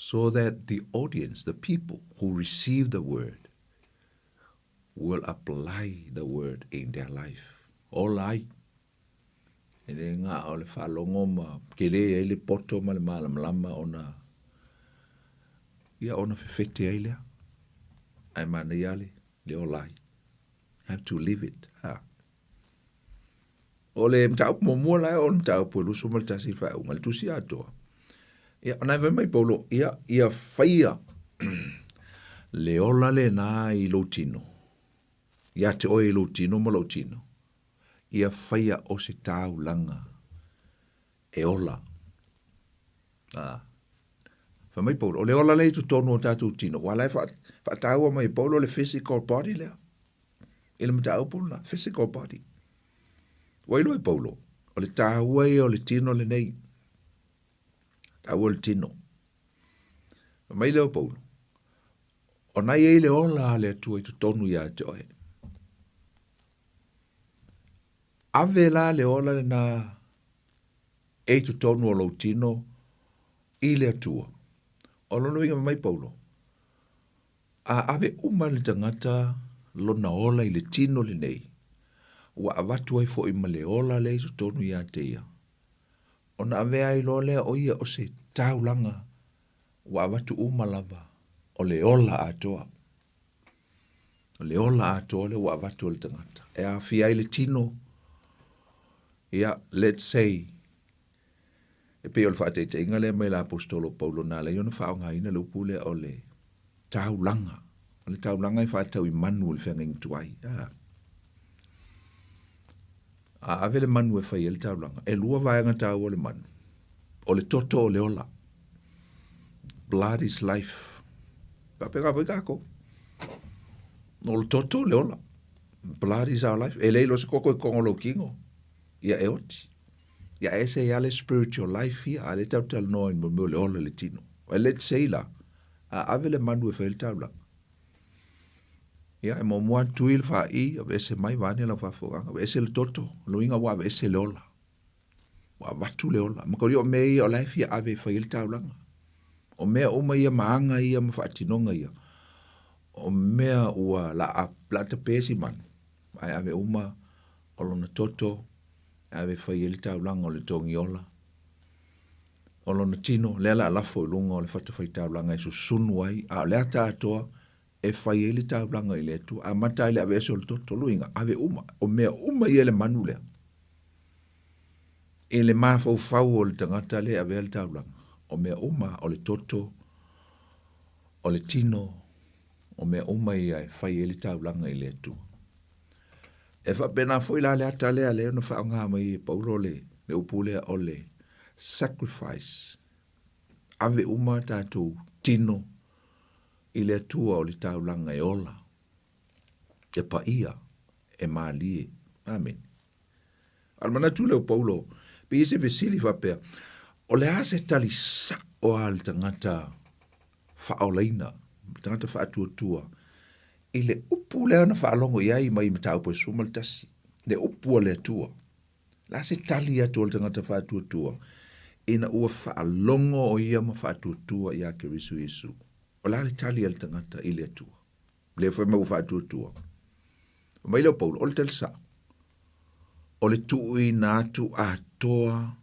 so that the audience, the people who receive the word, will apply the word in their life. Ola ai. E le gā o le faalogo ma kele ai le poto ma le malamalama ona ia ona fefete ai lea. Ae manaia le, le ola ai. Have to live it. Ha. O le mataupu muamua la o le mataupu e 21 i le faaiuga, le tusi atoa. Ia, ona e fai mai Paulo, ia, ia faia le ola lena i lou tino, ia te oe i lou tino ma lou tino, ia faia o se taulaga e ola. A. Fai mai Paulo, o le ola lea i totonu o tatou tino, ua la e faataua mai e Paulo le physical body lea. I le mataupu lena, physical body. Ua iloa e Paulo, o le taua ia o le tino lenei. Taua o le tino. Fai mai lea o Paulo, o na i ai le ola a le Atua i totonu ia te oe. Ave la le ola lena e i totonu o lou tino i le Atua. O lona uiga fai mai Paulo, a ave uma le tagata lona ola i le tino lenei, ua avatu ai foi ma le ola lea i totonu ia te ia, ona avea ai loa lea o ia o se taulaga ua avatu uma lava o le ola atoa. O le ola atoa lea ua avatu e le tagata. E aofia ai le tino, ia, let's say, e pei o le faataitaiga lea mai le Aposetolo Paulo na ala ai ona faaaogaina le upu lea o le taulaga. O le taulaga e faatatau i manu o le feagaiga tuai. A. A ave le manu e fai ai le taulaga, e lua vaega taua o le manu. O le toto o le ola. Blood is life. Faapena foi tatou. O le toto o le ola. Blood is our life. E leai loa se toto i totonu o lou tino, ia e oti. Ia ese ai lava le spiritual life ia, a o lea tatou te talanoa i le mea o le ola i le tino. Well, let's say la, a ave le manu e fai ai le taulaga, ia e muamua lava tui le fa'i, aveese mai vaeane lau faafofogaaga, aveese le toto, o lona uiga ua aveese le ola. Ua avatu le ola. Mataulia o mea ia o la e fia ave e fai ai le taulaga. O mea uma ia ma aga ia ma faatinoga ia, o mea ua la a tape si manu, ae ave uma o lona toto e ave e fai ai le taulaga o le togiola. O lona tino, lea la a lafo i luga o le fatafaitaulaga e susunu ai, a o le ata atoa e fai ai le taulaga i le Atua. Amata ai le aveese o le toto, luiga, ave uma, o mea uma ia e le manu lea. I le mafaufau o le tagata lea e avea le taulaga, o mea uma, o le toto, o le tino, o mea uma ia e fai ai le taulaga i le Atua. E faapena foi la le ata lea lea na faaaoga mai e Paulo le, le upu lea o le sacrifice. Ave uma tatou tino i le Atua o le taulaga e ola, e paia, e malie. Amene. A o le manatu lea o Paulo, pei e se fesili faapea, o le a se tali sa'o a le tagata faaolaina, le tagata faatuatua, i le upu lea na faalogo i ai mai Mataupu e 11, le upu a le Atua. O le a se tali atu a le tagata faatuatua ina ua faalogo o ia ma faatuatua iā Keriso Iesu? O le a le tali a le tagata i le Atua? Lea foi mai ua faatuatua. Fai mai lea o Paulo, o le tali sa'o, o le tuuina atu atoa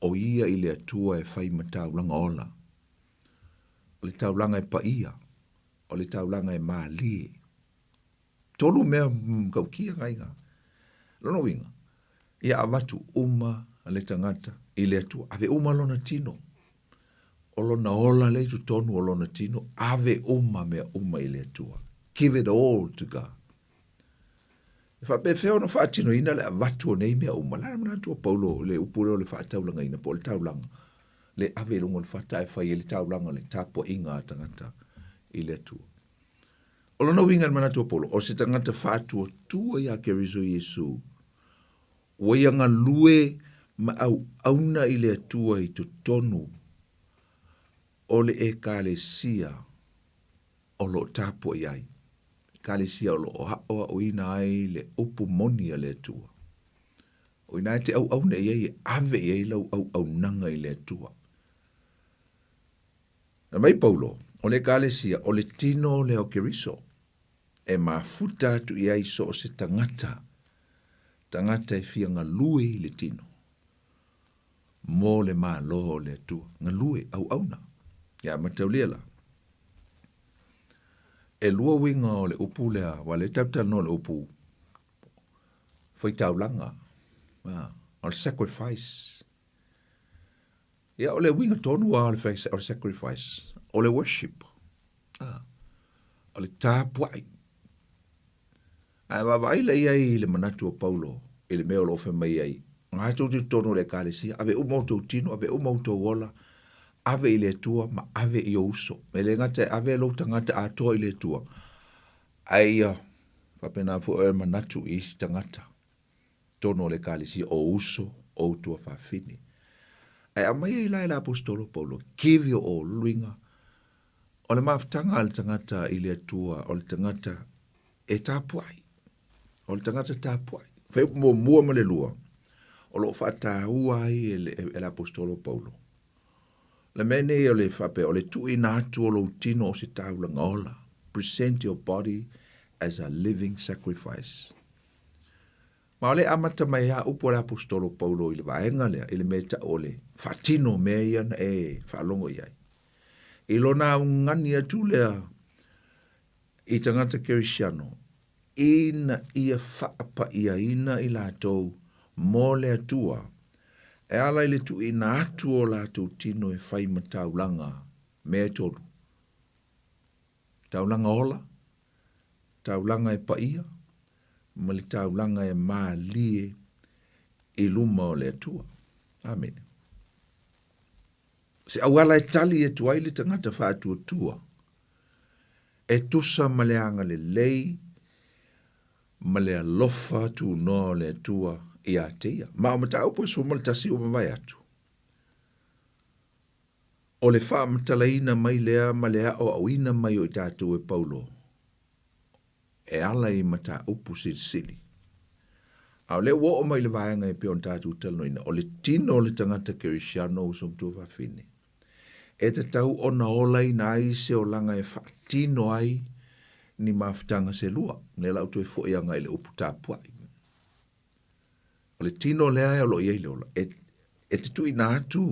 o ia i le Atua e fai ma taulaga ola. O le taulaga e paia, o le taulaga e mālie. Tolu mea matautia na i ina. Lona uiga, ia avatu uma le tagata i le Atua, ave uma lona tino. O lona ola lea i totonu o lona tino, ave uma mea uma i le Atua. Give it all to God. E faapefea ona faatinoina le avatu o nei mea uma? Le a le manatu o Paulo i le upu lea o le faataulagaina po o le taulaga, le ave i luga o le fata ae fai ai le taulaga le tapuaiga a tagata i le Atua. O lona uiga i le manatu o Paulo, o se tagata faatuatua iā Keriso Iesu, ua ia galue ma auauna i le Atua i totonu o le Ekalesia o lo o tapuai ai, Ekalesia o lo o aʻoaʻoina ai le upu moni a le Atua. O i ina e te auauna i ai e ave i ai lau auaunaga i le Atua. Fai mai Paulo, o le Ekalesia, o le tino lea o Keriso, e mafuta atu i ai so o se tagata, tagata e fia galue i le tino, mo le Malo o le Atua. Galue, auauna. Ia, mataulia la. E lua uiga o le upu lea, aua lea tatou te talanoa i le upu faitaulaga, o le sacrifice. Ia, o le uiga tonu lava o le sacrifice, o le worship, o le tapuai. Ae vaavaai la i ai i le manatu o Paulo i le mea o lo o fai mai ai, o lena tou te i totonu o le Ekalesia, ave uma outou tino, ave uma outou ola, Ave i le Atua ma ave i ou uso. E le gata e ave lou tagata atoa i le Atua, ae ia faapena foi oe manatu i isi tagata totonu o le Ekalesia, o uso, o ou tuafafine. Ae aumai ai la e le Aposetolo Paulo, give your all, luiga, o le mafutaga a le tagata i le Atua, o le tagata e tapuai. O le tagata tapuai. Fuaiupu muamua ma le lua, o lo o faataua ai e le, e le Aposetolo Paulo. Le mea nei o le faapea, o le tuuina atu o lou tino o se taulaga ola. Present your body as a living sacrifice. Ma o lea e amata mai a upu a le Aposetolo Paulo i le vaega lea, i le mea e tau o le faatino o mea ia na e faalogo i ai. I lona augani atu lea i tagata Kerisiano, ina ia faapaiaina i latou mo le Atua, e ala i le tuuina atu o latou tino e fai ma taulaga, mea e tolu, taulaga ola, taulaga e paia, ma le taulaga e mālie i luma o le Atua. Amene. Se auala e tali atu ai le tagata faatuatua, e tusa ma le agalelei ma le alofa tunoa o le Atua ia te ia. Ma o mataupu e 11 ua mavae atu, o le faamatalaina mai lea ma le aoaoina mai o i tatou e Paulo, e ala i mataupu silisili. A o lea ua oo mai i le vaega e pei ona tatou talanoaina, o le tino o le tagata kerisiano uso ma tuafafine, e tatau ona olaina ai se olaga e faatino ai ni mafutaga se lua. O lea la ua toe foi agai i le upu tapuai. O le tino lea o lo o i ai le ola, e, e te tuuina atu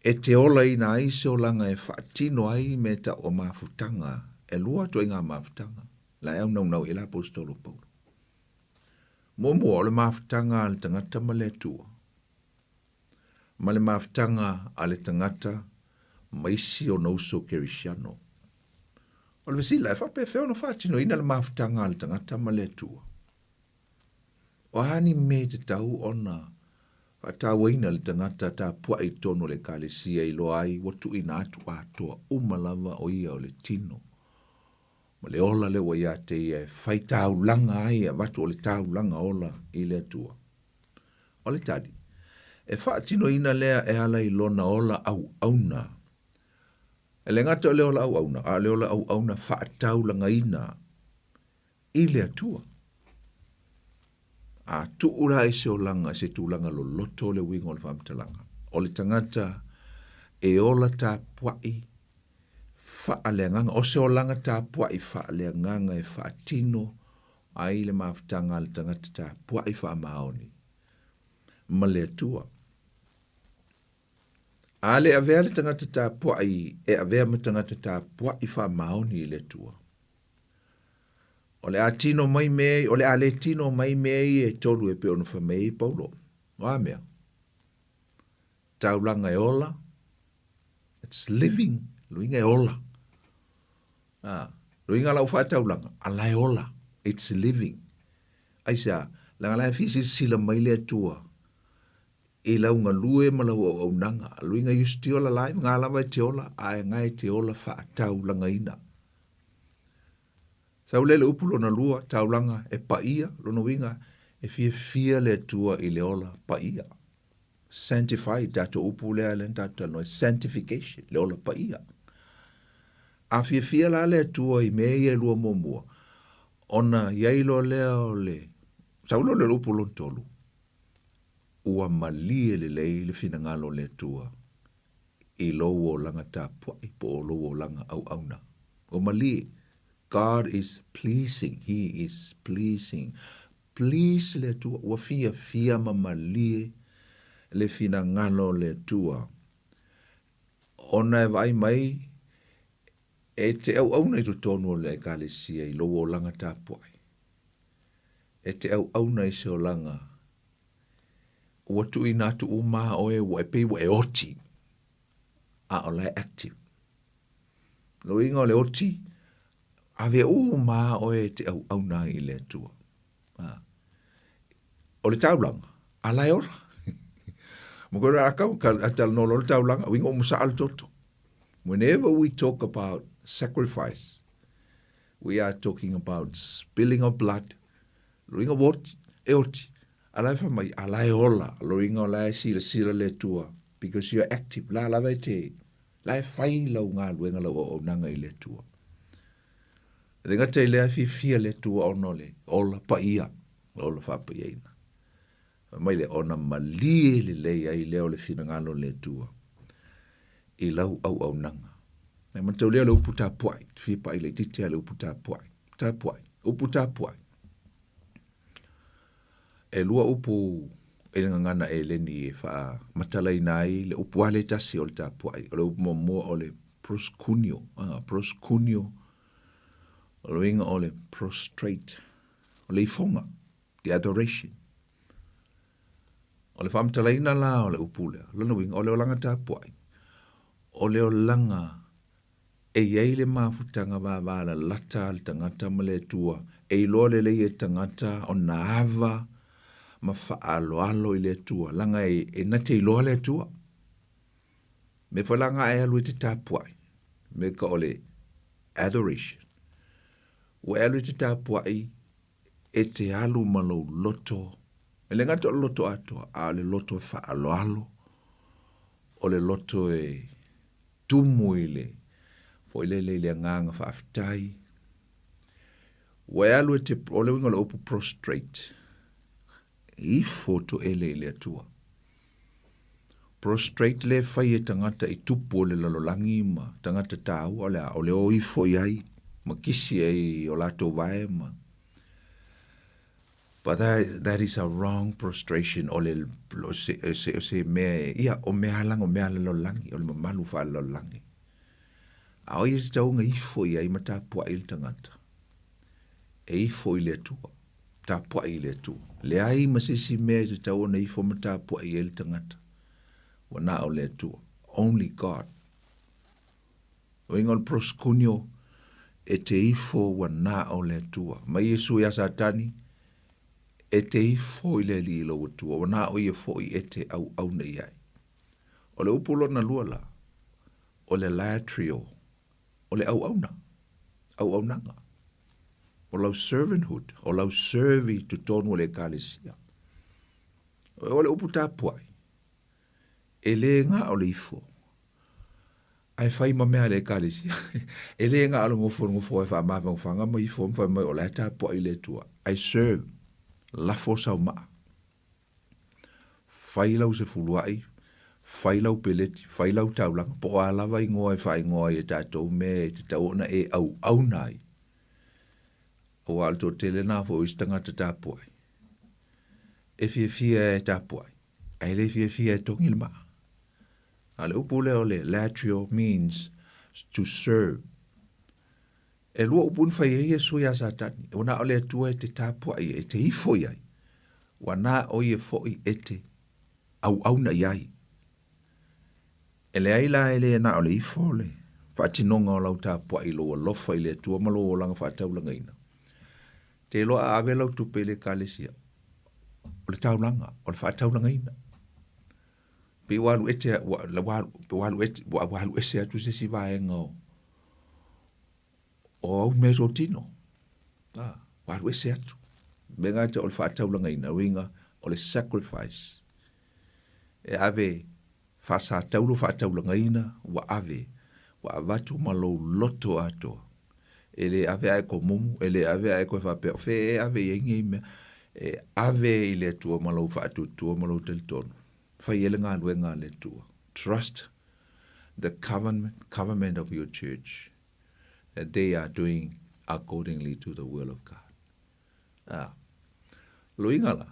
E te olaina ai se olaga e faatino ai mea tau o mafutaga, e lua ituaiga mafutaga, la e aunaunau i ai le Aposetolo Paulo. Muamua, o le mafutaga a le tagata ma le Atua, ma le mafutaga a le tagata ma isi ona uso kerisiano. O le fesili la, e faapefea ona faatinoina le mafutaga a le tagata ma le Atua? O a ni mea e tatau ona faatauaina le tagata tapuai i totonu o le Ekalesia i loa ai ua tuuina atu atoa uma lava o ia o le tino ma le ola lea ua ia te ia e fai taulaga ai e avatu o le taulaga ola i le Atua? O le tali, e faatinoina lea e ala i lona ola auauna. E le gata o le ola auauna, a o le ola auauna faataulagaina i le Atua. A tuu la i se olaga, i se tulaga loloto le uiga o le faamatalaga, o le tagata e ola tapuai faaleagaga, o se olaga tapuai faaleagaga e faatino ai le mafutaga a le tagata tapuai faamaoni ma le Atua. A le avea le tagata tapuai e avea ma tagata tapuai faamaoni i le Atua, O le a tino mai mea, o le a le tino mai mea ia e tolu e pei ona fai mai ai Paulo. O a mea? Taulaga e ola, it's living, luiga e ola. Ah, luiga lau faataulaga, ala e ola, it's living. Aisea, leaga la e fia mai le Atua i lau galue ma lau auaunaga. Luiga you still alive, ngā lava e te ola, ae ngā e te ola faataulagaina. Sau lea le upu lona lua, taulaga e paia, lona uiga, e fiafia le Atua i le ola paia. Sanctify, tatou upu lea lea na tatou talanoa ai, sanctification, le ola paia. A fiafia la le Atua i mea ia e lua muamua, ona i ai loa lea o le, sau loa lea o le upu lona tolu, ua malie lelei le finagalo o le Atua i lou olaga tapuai po o lou olaga auauna. Ua malie, God is pleasing, He is pleasing. Please le Atua, ua fiafia ma malie le finagalo o le Atua. Ona e vaai mai e te auauna i totonu o le Ekalesia i lou olaga tapuai. E te auauna i se olaga ua tuuina atu uma a oe ua e pei ua e oti, a o la e active. Lona uiga o le oti, ave uma a oe e te auauna ai i le Atua. A. O le taulaga, a la e ola. Ma koe a kau, ka a talanoa loa le taulaga, uiga ua masaa le toto. Whenever we talk about sacrifice, we are talking about spilling of blood. Loiga ua oti, e oti. A la e fai mai, a la e ola, loiga o la e silasila le Atua, because you are active, la lava e te, la e fai lau galuega, lau auaunaga i le Atua. E le gata i lea, e fiafia le Atua ona o le ola paia, le ola faapaiaina. Fai mai lea, ona malie lelei ai lea o le finagalo o le Atua i lau auaunaga. E manataulia le upu tapuai, te fia pai laitiiti lava i le upu tapuai. Tapuai, upu tapuai. E lua upu i le gagana Eleni e faamatalaina ai le upu lava lea e tasi o le tapuai. O le upu muamua o le proskuneo, proskuneo, o le uiga o le prostrate, o le ifoga, the adoration. O le faamatalaina la o le upu lea, lona uiga o le olaga tapuai, o le olaga e i ai le mafutaga vavalalata a le tagata ma le Atua, e iloa lelei e le tagata ona ava ma faaaloalo i le Atua, leaga e na te iloa le Atua. Mea foi la nga e alu e te tapuai, me ka o le adoration. Ua e alu e te tapuai e te alu ma lou loto, e le gata o le loto atoa, a o le loto e faaaloalo, o le loto e tumu i le foi lele i le agaga faafetai. Ua e alu e te, o le uiga o le upu prostrate, e ifo toele i le Atua. Prostrate le fai e tagata i tupu o le lalolagi ma tagata taua, o le a, o le o ifo i ai, ma kisi ai i o latou vae ma But that, that is a wrong prostration, o le, o se, o se, o se mea, ia, o mea langa, o mea lalolagi, o le mamalu faalalolagi. A o ia te tauga ifo i ai ma tapuai le tagata. E ifo i le Atua. Tapuai i le Atua. Leai ma se isi mea e tatau ona ifo ma tapuai ai le tagata. Ua na o le Atua. Only God. Uiga o le proskunio, e te ifo ua na o le Atua. Mai Iesu iā Satani, e te ifo i le Alii lou Atua, ua na o ia foi e te auauna i ai. O le upu lona lua la, o le latrio, o le auauna, auaunaga. O lau servanthood, o lau serve i totonu o le Ekalesia. O le upu tapuai, e le ga o le ifo, ae fai ma mea a le Ekalesia. E le ga o le nofonofo e faamafanafanga ma ifo ma fai mai o la e tapuai i le Atua. I serve, lafo sau maa. Fai lau sefuluai, fai lau peleti, fai lau taulaga, po o a lava igoa e faaigoa ai e tatou mea e tatau ona e auauna ai. Aua o le toatele lena foi o isi tagata tapuai, e fiafia e tapuai, ae le fiafia e togi le maa. A o le upu lea o le latrio means to serve. E lua upu na fai ai Iesu iā Satani, ua na o le Atua e te tapuai e te ifo i ai, ua na o ia foi e te auauna i ai. E leai la e le na o le ifo le faatinoga o lau tapuai i lou alofa i le Atua ma lou olaga faataulagaina. Te iloa a ave lau tupe i le Ekalesia, o le taulaga, o le faataulagaina. Pei ua alu ete, ua, ua, ua alu ete, ua, ua alu ese atu se isi vaega o, o au mea totino. Ah, ua alu ese atu. Mea gata o le faataulagaina, uiga o le sacrifice. E ave faasataulo faataulagaina ua ave, ua avatu ma lou loto atoa. E le ave ae komumu, e le ave ae koe faapea, o fea e ave i ai nei mea. E ave i le Atua ma lou faatuatua ma lou talitonu. Fai ai le galuega a le Atua. Trust the government, government of your church that they are doing accordingly to the will of God. Ah. Loiga la,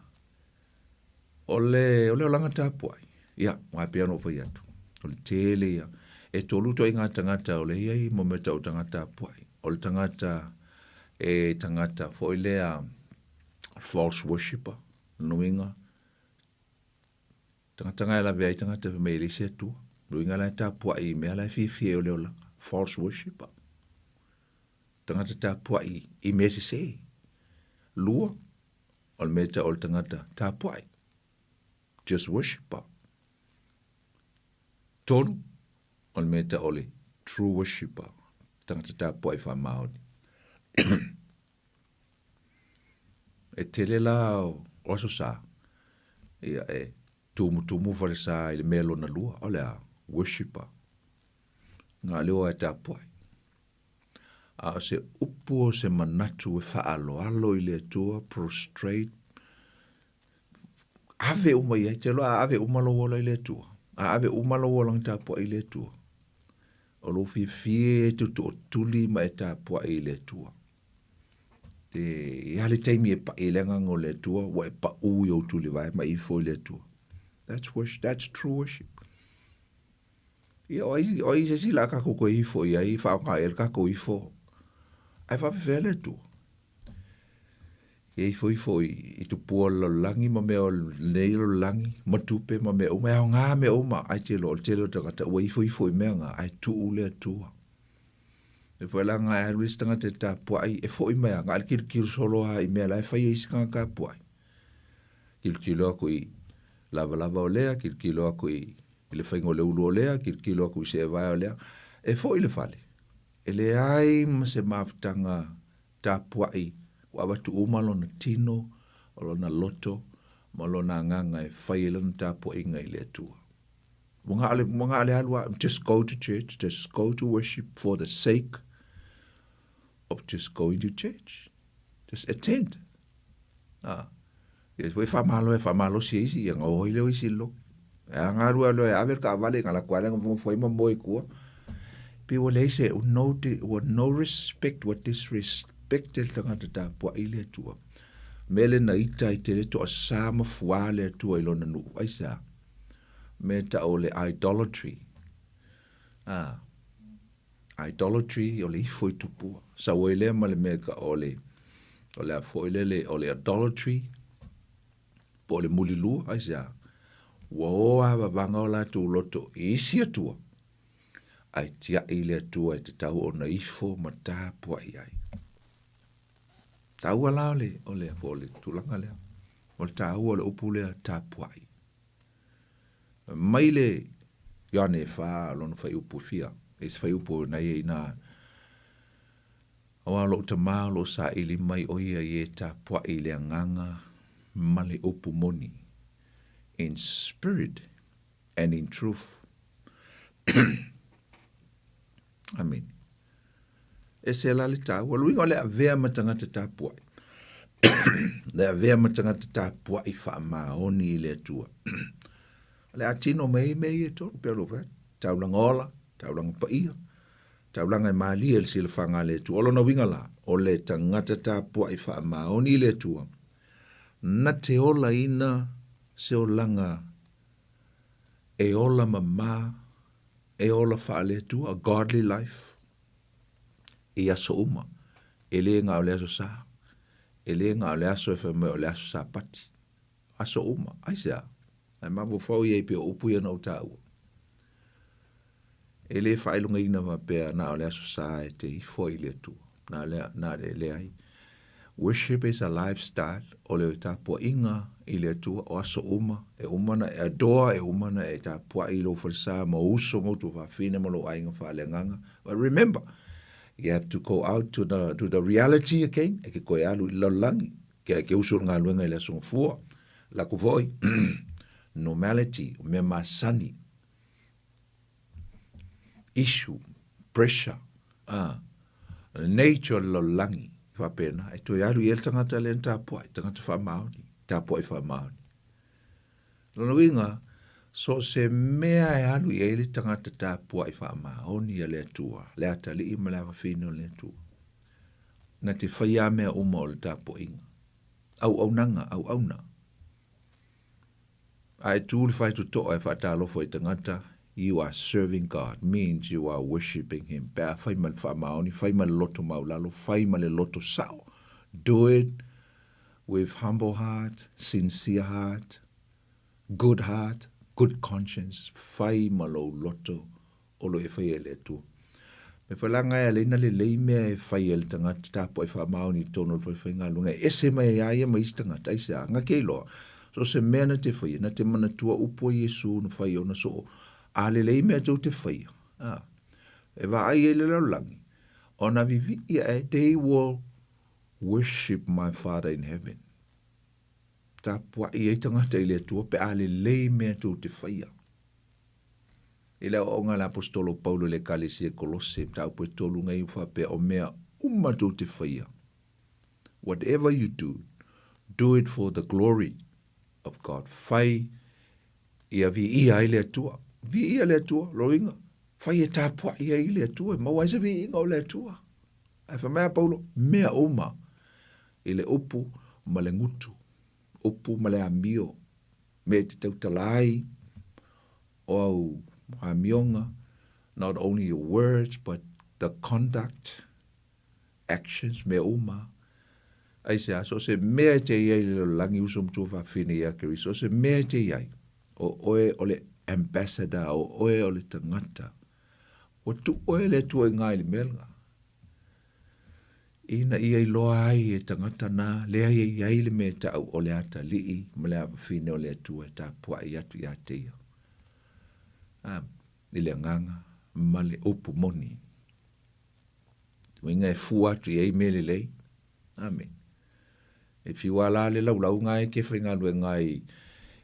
o le, o le olaga tapuai, ia, aua e pei ona ou fai atu, o le tele ia, e tolu ituaiga tagata o lea e i ai mo mea tau tagata tapuai. O le tagata e tagata foi lea false worshipper, lona uiga, tagata na e lavea ai tagata fai mai e leai se Atua. Lona uiga la e tapuai i mea la e fiafia ai o le olaga, false worshipper. Tagata tapuai i mea sese. Lua, o le mea e tau o le tagata tapuai, just worshipper. Tolu, o le mea e tau o le true worshipper, tagata tapuai faamaoni. E tele la o Aso Sa, ia e tumutumu falesa i le mea lona lua, o le a? Worshipper. Na o le o lava e tapuai. A o se upu o se manatu e faaaloalo i le Atua, prostrate, ave uma i ai, te iloa a ave uma lou ola i le Atua, a ave uma lou olaga tapuai i le Atua, o lou fiafia e te tootuli ma e tapuai i le Atua. E i ai le taimi e pai ai le Agaga o le Atua, ua e pau i ou tulivae ma e ifo i le Atua. That's worship, that's true worship. Ia, o ai, o ai se isi la kakou koe ifo i ai, whaonga e le kakou ifo. Ai whawhewhea le Atua. Ia ifo ifo i, i tupua o le lalolagi ma mea o lenei lalolagi, ma tupe ma mea uma, e aoga mea uma, ai te loa, o le tele o tagata, ua ifo ifo i mea nga, ae tuu le Atua. E foi la nga e alu isi tagata e tapuai, e foi mai a, nga le kilokilo solo a i mea la e fai e isi tagata tapuai. Kilokilo aku i lavalava o lea, kilokilo aku i le faiga o le ulu o lea, kilokilo aku i se evae o lea. E foi le fale, e leai ma se mafutaga tapuai ua avatu uma lona tino, o lona loto, ma lona agaga e fai ai lana tapuaiga i le Atua. Ua na o le, ua na o le alu lava, just go to church, just go to worship for the sake of just going to church. Just attend. Ah. Ia foi faamalo e faamalosi e isi, ia gaoa ai lea o isi lotu. E a galue aloa e ave le taavale, na latou lava lea na ma moe i tua. Pei ua leai se, no, ua no respect, ua disrespect le tagata tapuai i le Atua. Mea lea na ita ai tele toasa ma fuā le Atua i lona nuu. Aisea? Mea e tau o le idolatry. Ah. Idolatry o le ifo i tupua. Sau ai lea ma le mea e o le, o le a foi lele, o le idolatry, po o le mulilua, aisea? Ua o lava vavaga o latou loto i isi atua, ae tiai le Atua e tatau ona ifo ma tapuai ai. Taua la o le, o le, o le tulaga lea. O le taua o le upu lea tapuai. Mai le Ioane e fa lona fuaiupu e fia, e se fuaiupu na ia ina Aua o lou tama o lo o saili mai o ia i e tapuai i le agaga ma le upu moni, in spirit and in truth. Amene. Ese la le taua. O le uiga o le avea ma tagata tapuai. Le avea ma tagata tapuai faamaoni i le Atua. O le a tino mai ai mea ia e tolu, pei o lou fai atu, taulaga ola, taulaga paia, taulaga e malie i le silafaga a le Atua. O lona uiga la, o le tagata tapuai faamaoni i le Atua, na te olaina se olaga e ola mama, e ola faale-Atua, a godly life, i aso uma. E le na o le Aso Sa, e le na o le aso e fai mai o le aso Sapati. Aso uma. Aisea? Ae mafaufau i ai pei o upu ia na ou taua. E le faailogaina faapea na o le Aso Sa e te ifo ai i le Atua. Na le, na le leai. Worship is a lifestyle, o le tapuaiga i le Atua o aso uma, e uma ona e adore, e uma ona e tapuai i lou falesa ma ou uso ma ou tuafafine ma lou aiga faaleagaga. But remember, you have to go out to the, to the reality again, e ke koe alu i le lalolagi, ke, ke usu o le galuega i le aso gafua, lako foi, normality, o mea masani, issue, pressure, a, nature o le lalolagi, faapena, e toe alu i ai le tagata lea na tapuai, tagata faamaoni, tapuai faamaoni. Lona uiga, so o se mea e alu i ai le tagata tapuai faamaoni a le Atua, le atalii ma le afafine o le Atua, na te faia mea uma o le tapuaiga. Auaunaga, auauna. A e tu i le faitotoa e faatalofa i tagata, you are serving God, means you are worshipping Him. Pe a fai ma le faamaoni, fai ma le loto maulalo, fai ma le loto sao. Do it with humble heart, sincere heart, good heart, good conscience, fai ma lou loto o lo e faia e le Atua. Me whai la ngai ale ina lelei mea e fai e le tagata tapuai faamaoni i totonu o le fale faigaluega e ese mai ai a ia ma isi tagata, aisea, nga ke iloa, so o se mea na te faia, na te manatua upu a Iesu na fai ona soo. A lelei mea tou te faia, a, e vaai ai le lalolagi, ona vivii ae, they will worship my Father in heaven. Tapuai ai tagata i le Atua pe a lelei mea tou te faia. I le aoaoga a le Aposetolo Paulo i le Ekalesia i Kolose, mataupu e tolu nei ua faapea, o mea uma tou te faia, whatever you do, do it for the glory of God. Fai ia viia ai le Atua. Viia le Atua, loiga. Fai e tapuai ai le Atua, e maua ai se viiga o le Atua. Ae fai mai a Paulo, mea uma i le upu ma le gutu, upu ma le amio, mea e te tautala ai, o au amioga, not only your words but the conduct, actions, mea uma. Aisea, so o se mea e te i ai i le lalolagi, uso ma tuafafine ia Keriso, o se mea e te i ai, o oe o le ambassador, o oe o le tagata, ua tuu oe e le Atua i ngā i le mea lena. Ina ia iloa ai e tagata na, lea e i ai le mea e ta'u o le atalii ma le avafine o le Atua e tapua'i atu ia te ia. A, i le agaga ma le upu moni. Uiga e fua atu i ai mea lelei. Amene. E fiu a la le laulau nga e ke faigaluega ai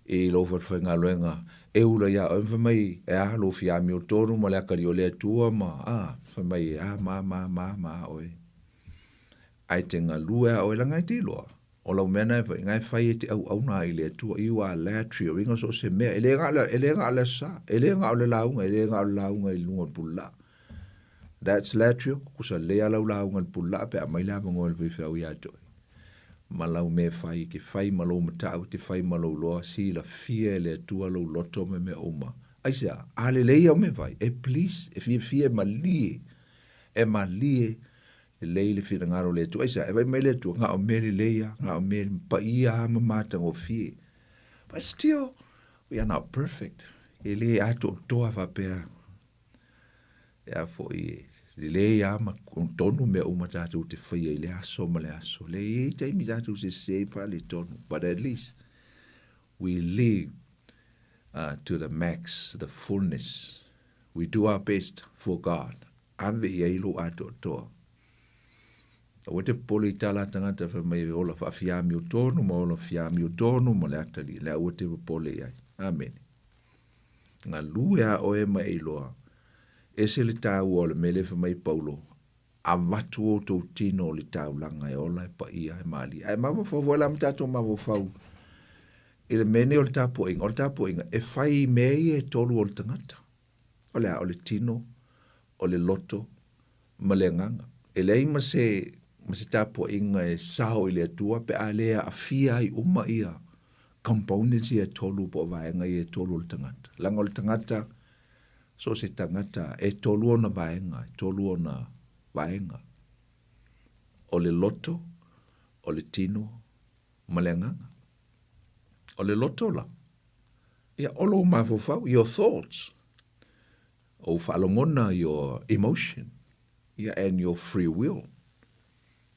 i lou falefaigaluega e ula ia oe ma fai mai e a lou fia amiotonu ma le atalii o le Atua ma a fai mai e a ma ma ma ma oe. Ae te galue a oe leaga e te iloa o lau mea na e fai nga e fai e te auauna ai i le Atua you are latry o uiga so o se mea e le ga e le ga o le aso sa e le ga o le lauga e le ga o le lauga i luga o le pululaa. That's latrio, kusa lelei a lau lauga i le pululaa pe a aumai le avanoa e le faifeau ia te oe. Ma lau mea e fai, e te fai ma lou matau, e te fai ma lou loa, silafia e le Atua lou loto ma mea uma. Aisea? A lelei au mea fai, e please, e fiafia, e malie, e malie lelei le finagalo o le Atua. Aisea? E vaai mai le Atua, na o mea lelei lava, na o mea paia lava ma matagofie. But still, we are not perfect. E le atoatoa faapea Ea foi e lelei lava ma tonu mea uma tatou te faia i le aso ma le aso. Le i ai taimi tatou te sese ma faaletonu, but at least we live to the max, the fullness. We do our best for God. Ave i ai lou atoatoa. Aua te popole i tala a tagata fai mai e ola faafiamiotonu ma ola fiamiotonu ma le atalii. Le aua te popole i ai. Amene. Galue a oe ma e iloa, ese le taua o le mea lea fai mai Paulo, avatu outou tino o le taulaga e ola e paia e malie. Ae mafaufau foi la ma tatou mafaufau i le mea nei o le tapuaiga. O le tapuaiga e fai i mea ia e tolu o le tagata. O le a? O le tino, o le loto ma le agaga. E leai ma se ma se tapuaiga e sao i le Atua pe a le aafia ai uma ia components ia e tolu po o vaega ia e tolu o le tagata. Leaga o le tagata, so o se tagata, e tolu ona vaega, e tolu ona vaega. O le loto, o le tino ma le agaga. O le loto la, ia, o lou mafaufau, your thoughts, ou faalogona, your emotion, ia, and your free will.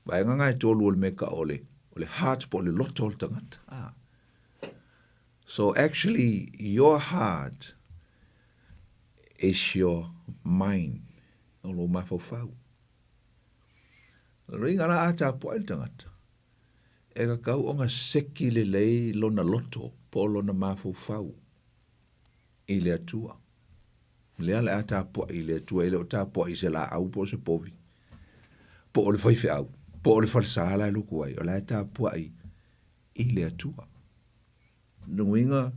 Vaega nga e tolu o le mea ka o le, o le heart po o le loto o le tagata. Ah. So actually your heart is your mind, o lou mafaufau. Lona uiga la a tapuai le tagata, e tatau ona seki lelei lona loto po o lona mafaufau i le Atua. Lea le a tapuai i le Atua, e le o tapuai i se laau po o se povi, po o le faifeau, po o le falesa la e luku ai, o la e tapuai i le Atua. Lona uiga,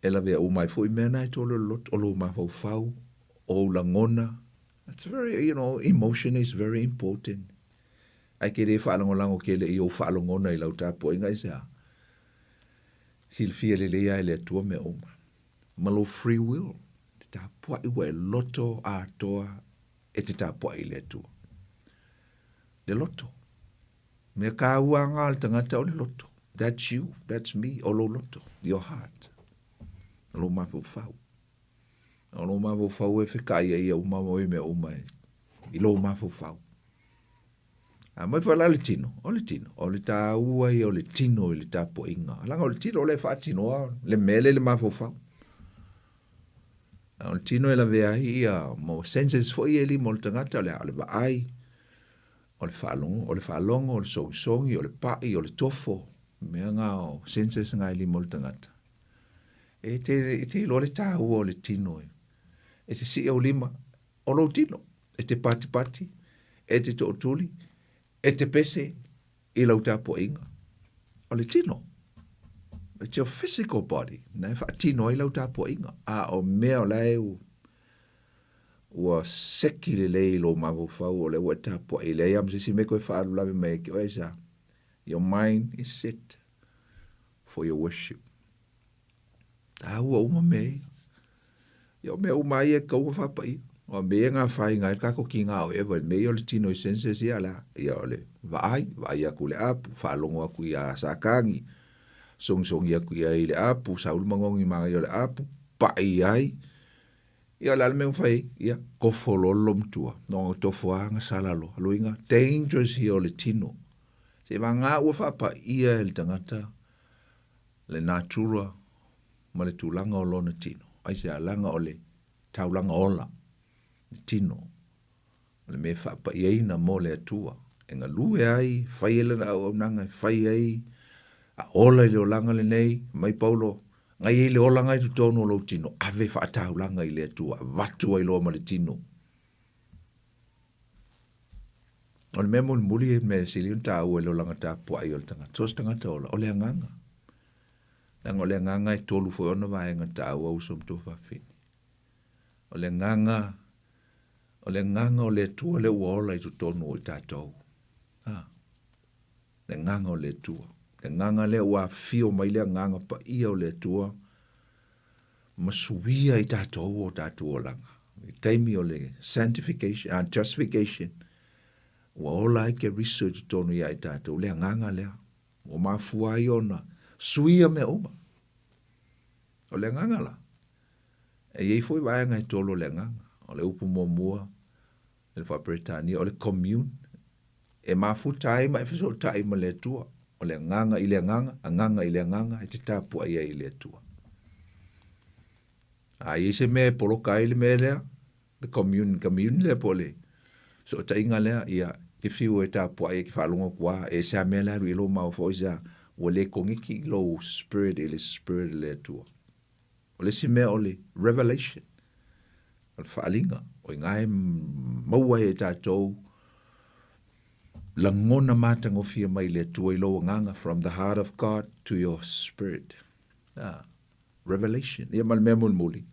e lavea uma ai foi mea na e tolu o le loto, o lou mafaufau, o ou lagona. It's very, you know, emotion is very important. Ae ke le faalagolago tele i ou faalogona i lau tapuaiga aisea? Silafia lelei lava e le Atua mea uma. Ma lou free will, te tapuai ua e loto atoa e te tapuai i le Atua. Le loto. Mea kāua ngā le tagata o le loto. That's you, that's me, o lou loto, your heart. O lou mafaufau. O lou mafaufau e fekaʻi ai ia uma ma mea uma e, i lou mafaufau. A mai foi la le tino, o le tino, o le tāua ia o le tino i le tapuaiga. Leaga o le tino o lea e faatinoa le mea lea i le mafaufau. O le tino e lavea ai ia mo senses foi ia e lima o le tagata, o le a? O le vaai, o le faalogo, o le faalogo, o le sogisogi, o le pa'i, o le tofo, mea na o senses na e lima o le tagata. E te, e te iloa le tāua o le tino e. E te sii au lima, o lou tino, e te patipati, e te tootuli, e te pese i lau tapuaiga. O le tino, it's your physical body, na e faatino ai lau tapuaiga. A o mea o la e ua seki lelei i lou mafaufau o lea ua e tapuai, e leai lava ma se isi mea e toe faalulave mai ai ke oe, aisea? Your mind is set for your worship. Taua uma mea ia. Ia o mea uma ia e tatau ona faapaia. Aua o mea ia na afaina ai le tatou tiga o Eva i mea ia o le tino i senses ia la. Ia o le vaai, vaai atu i le apu, faalogo atu ia Satani, sogisogi atu i ai i le apu, sau le manogi manaia o le apu, pai ai. Ia o le a le mea ua fai ai? Ia, tofo loa le loomatua. Na ona tofo lava gasala loa. Lona uiga, dangerous ia o le tino. Seiavagana ua faapaia e le tagata le natura ma le tulaga o lona tino. Aisea? Leaga o le taulaga ola, le tino, o le mea e faapaiaina mo le Atua, e galue ai, e fai ai lana auaunaga, e fai ai, a ola i le olaga lenei, mai Paulo, na i ai le olaga i totonu o lou tino, ave faataulaga i le Atua, avatu ai loa ma le tino. O le mea mulimuli e mea sili ona taua i le olaga tapuai o le tagata, so o se tagata ola, o le agaga. Leaga o le agaga e tolu foi ona vaega taua uso ma tuafafine. O le agaga, o le agaga o le Atua lea ua ola i totonu o i tatou. Ha. Le agaga o le Atua. Le agaga lea ua afio mai le agaga paia o le Atua ma suia i tatou o tatou olaga. I taimi o le sanctification, justification, ua ola ai Keriso i totonu ia i tatou, le agaga lea. Ua mafua ai ona suia mea uma. O le agaga la, e i ai foi vaega e tolu o le agaga. O le upu muamua i le faa-Peretania, o le commune, e mafuta ai ma e fesootai ma le Atua. O le agaga i le agaga, agaga i le agaga, e te tapuai ai i le Atua. A i ai se mea e poloka ai le mea lea, le commune, commune lea po o le fesootaiga lea, ia, e te fiu e tapuai e te faalogo atu lava, e ese lava mea la e alu i ai lou mafaufau, aisea? Ua le koneti lou spirit i le spirit o le Atua. O le isi mea o le revelation, o le faaaliga, o i ina e maua ai e tatou lagona matagofie mai le Atua i lou agaga, from the heart of God to your spirit. Ah, revelation. Ia ma le mea mulimuli,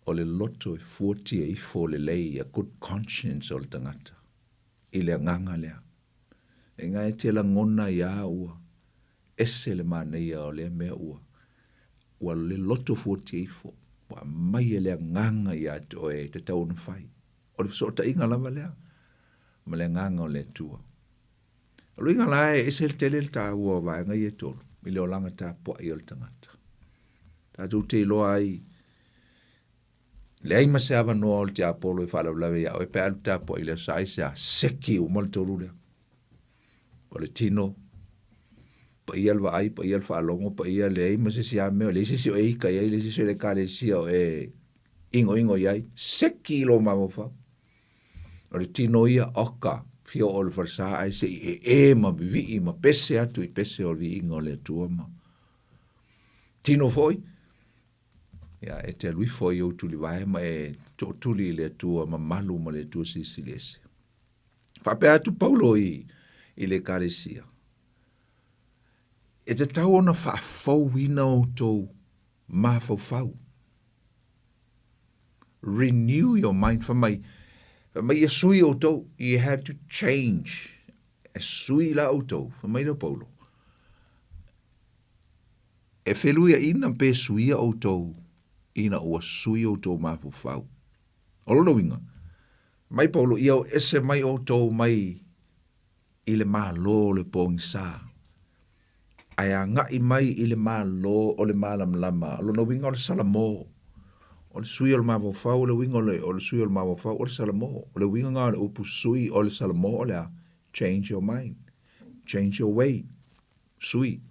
o le loto e fuatia ifo lelei, a good conscience o le tagata i le agaga lea. E ina e te lagona ia ua ese le manaia o lea mea ua ua le loto fuatia ifo, ua aumai e le agaga ia te oe e tatau ona fai. O le fesootaiga lava lea ma le agaga o le Atua. O le uiga la e ese le tele le taua o vaega ia e tolu i le olaga tapuai o le tagata. Tatou te iloa ai leai ma se avanoa o le tiapolo e faalavelave ia oe pe a alu tapuai i le Aso Sa aisea? Seki uma le tolu lea. O le tino, paia le vaai, paia le faalogo, paia leai ma se isi lava mea, leai se isi o e ita i ai, leai se isi o le ekalesia o e igoigo i ai, seki i lou mafaufau. O le tino ia, oka, fia oo i le falesa ae se i ee ma vivii ma pese atu i pese o le viiga o le Atua ma tino foi, ia e te alu ifo i ou tulivae ma e tootuli i le Atua mamalu ma le Atua silisili ese. Faapea atu Paulo i, i le ekalesia, e tatau ona faafouina outou mafaufau. Renew your mind, fai mai, fai mai ia sui outou, you have to change. E sui la outou, fai mai lea o Paulo. E feluiaina pe suia outou ina ua sui outou mafaufau. O lona uiga, mai Paulo, ia o ese mai outou mai i le Malo o le pogisa, ae agai mai i le Malo o le malamalama. O lona uiga o le Salamo. O le sui o le mafaufau, o le uiga o le, o le sui o le mafaufau, o le Salamo. O le uiga lena o le upu sui o le Salamo o le a? Change your mind. Change your way. Sui.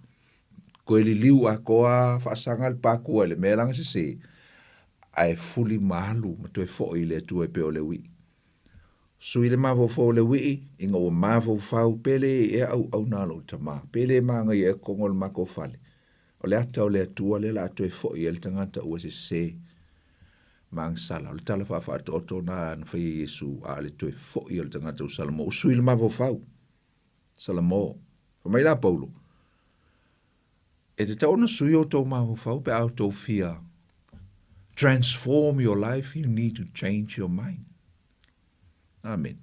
Toe liliu atoa faasaga le patua i le mea leaga sese. Ae fuli ma alu ma toe foʻi i le Atua e pei o le uiʻi. Sui le mafaufau o le uiʻi, ina ua mafaufau, pe le ea auauna a lou tama, pe le magaia ea kogo o le makou fale. O le ata o le Atua lea la a toe foʻi ai le tagata ua sese ma agasala. O le tala faafaatoto na na faia e Iesu, a o le toe foʻi o le tagata ua salamo. Ua sui le mafaufau. Salamo. Fai mai la Paulo, E tatau ona sui outou mafaufau pe a outou fia transform your life, you need to change your mind. Amen.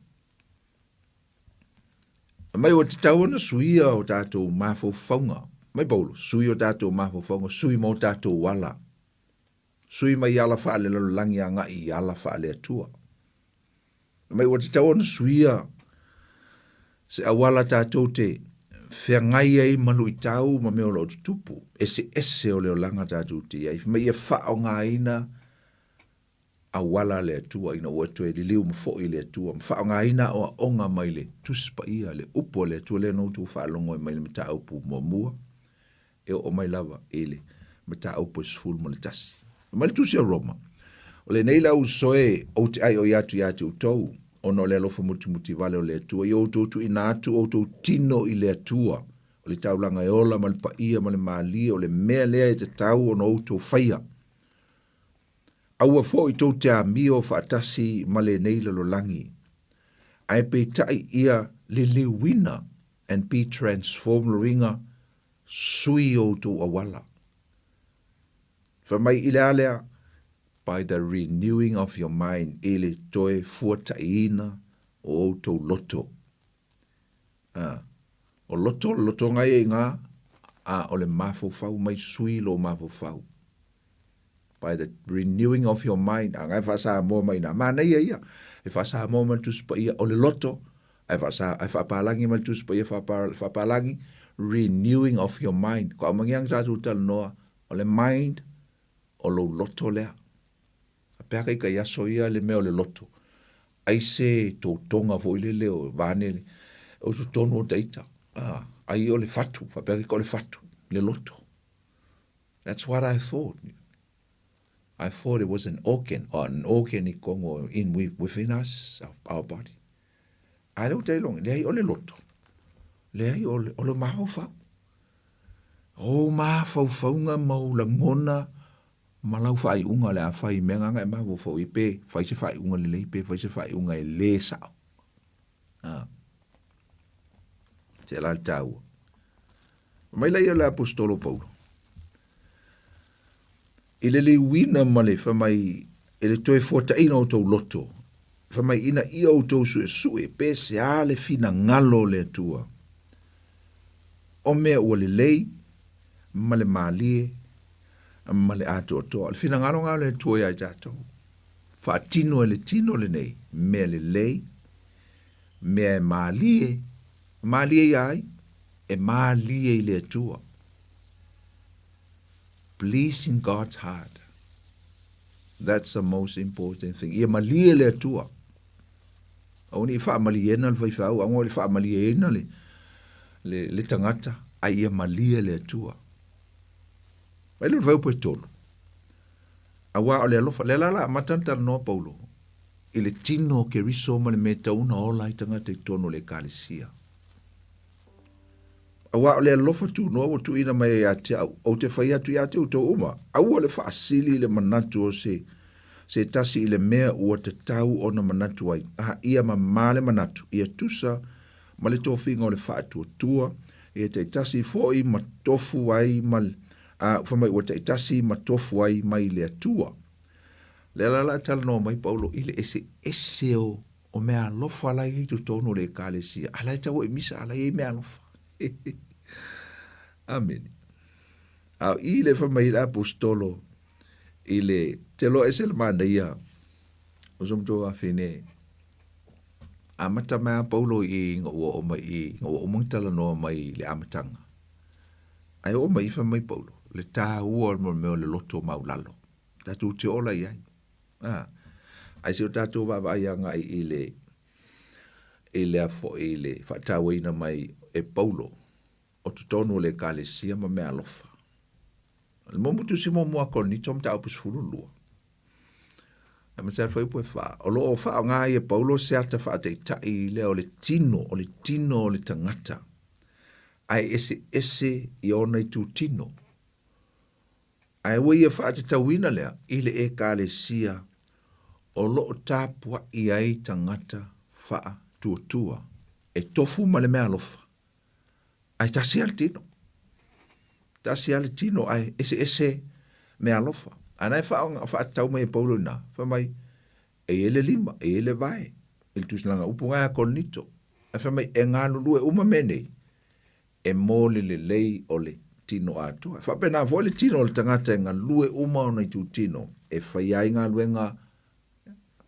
Mai ua tatau ona suia o tatou mafaufauga. Mai Paulo, sui o tatou mafaufauga, sui ma o tatou ala. Sui mai ala faalelalolagi agai i ala faale-Atua. Mai ua tatau ona suia se auala tatou te feagai ai ma luitau ma mea o lo o tutupu, eseese o le olaga tatou te i ai. Fai mai ia faaaogaina auala a le Atua ina ua toe liliu ma foi i le Atua, ma faaaogaina aoaoga mai le Tusi Paia, le Upu a le Atua lea na outou faalogo ai mai le mataupu muamua e oo mai lava i le mataupu e 11. Fai mai le Tusi a Roma, O lenei le ausoe ou te aioi atu ia te outou, ona o le alofa mutimutivale o le Atua, ia outou tuuina atu outou tino i le Atua, o le taulaga e ola ma le paia ma le malie, o le mea lea e tatau ona outou faia. Aua foi tou te amio faatasi ma lenei lalolagi, ae peitai ia liliuina and be transformed luiga sui outou auala. Fai mai i le a lea? By the renewing of your mind, i le toe fuataiina o outou loto. A, o loto, le lotoga ia i ngā, a o le mafaufau mai sui lou mafaufau. By the renewing of your mind, a ngai whaasamoa mai nā. Manaia ia, e whaasamoa mai le Tusi Paia, o le loto, ae whaasa, ae whaapalangi mai le Tusi Paia, whaapalangi, renewing of your mind. Ko aumangianga tātou talanoa, o le mind, o lou loto lea. A pea kai kai aso ia le mea o le loto. Ai se totoga foi lele o vane le, o totonu o taita. Ah, ai o le fatu, whapea kai o le fatu, le loto. That's what I thought. I thought it was an organ, or an organ i kongo in within us, our body. A leo te longi, leai o le loto. Leai o le, o le mafaufau. O mafaufauga ma ou lagona ma lau faaiuga o le a fai i mea nganga e mafaufau i pe fai se faaiuga lelei pe fai se faaiuga e lē sao. Ah. Se la le taua. Mai laia o le aposetolo Paulo, i le liuina ma le fai mai i le toe fuataina o outou loto, fai mai ina ia outou suesue pe se a le finagalo o le Atua, o mea ua lelei ma le malie ma le atoatoa. O le finagalo lena o le Atua ia i tatou, faatino e le tino lenei mea lelei, mea e malie, malie ia ai, e malie i le Atua. Pleasing God's heart. That's the most important thing. Ia malie le Atua. Aua ne i faamalieina le faifeau, aua le faamalieina le, le, le tagata, a ia malie le Atua. Mai le fuaiupu e tolu. Auā o le alofa, lea la la amata ona talanoa Paulo i le tino o Keriso ma le mea e tatau ona ola ai tagata i totonu o le Ekalesia. Auā o le alofa tunoa ua tuuina mai ai ia te au, ou te fai atu ia te outou uma, aua le faasili i le manatu o se se tasi i le mea ua tatau ona manatu ai, a ia mamā le manatu, ia tusa ma le tofiga o le faatuatua, ia taitasi foi ma tofu ai ma, a, fai mai ua taitasi ma tofu ai mai le Atua. Lea la la talanoa mai Paulo i le eseese o, o mea alofa la i ai totonu o le Ekalesia. A la e tau e misa, a la i ai mea alofa. Amene. A i le fai mai le apostolo i le te loa ese le manaia o so matou afine amata mai a Paulo i ina ua oo mai i ina ua uma ona talanoa mai i le amataga. Ae oo mai i fai mai Paulo, le tāua o le mea o le loto maulalo. Tatou te ola i ai. A, ae se o tatou vaavaai agai i le i le a foi i le faatauaina mai e Paulo o totonu o le Ekalesia ma meaalofa. O le muamutusi muamua a Korinito mataupu 12. Aemaise lava le fuaiupu e fa, o lo o faaaoga ai e Paulo se ata faataitai lea o le tino, o le tino o le tagata, ae eseese i ona itutino. Ae ua ia faatatauina lea i le Ekalesia o lo o tapuai ai tagata faatuatua e tofu ma le meaalofa, ae tasi lava le tino. Tasi lava le tino ae eseese meaalofa. Ae na e faatatau mai e Paulo i ina, fai mai, e i ai le lima, e i ai le vae, i le tusinaga upu na ia Korinito. Ae fai mai, e galulue uma mea nei, e mo le lelei o le tino atoa. E faapena foi le tino o le tagata e galue uma ona itutino e faia ai galuega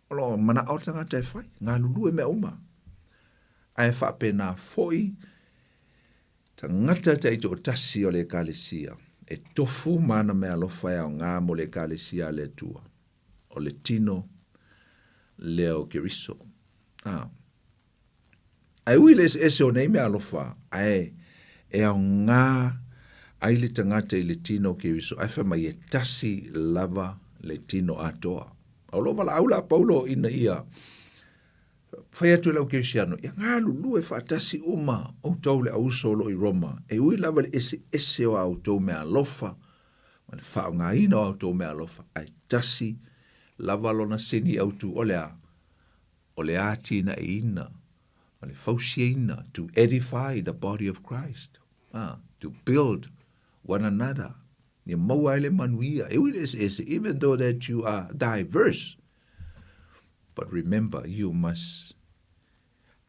o lo o manao le tagata e fai, galulue mea uma. Ae faapena foi tagata taitoatasi o le Ekalesia e tofu ma ana meaalofa e aoga mo le Ekalesia a le Atua, o le tino lea o Keriso. Ah. Ae ui i le eseese o nei meaalofa, ae e aoga ai le tagata i le tino o Keriso, ae fai mai e tasi lava le tino atoa. A o loo valaau la Paulo ina ia fai atu i le au Kerisiano, ia galulue faatasi uma outou le auuso o loo i Roma, e ui lava i le eseese o a outou meaalofa ma le faaaogaina o a outou meaalofa, ae tasi lava lona sini autu, o le a? O le atinaeina ma le fausiaina, to edify the body of Christ, ah, to build one another, ia maua ai le manuia, e ui le eseese, even though that you are diverse, but remember, you must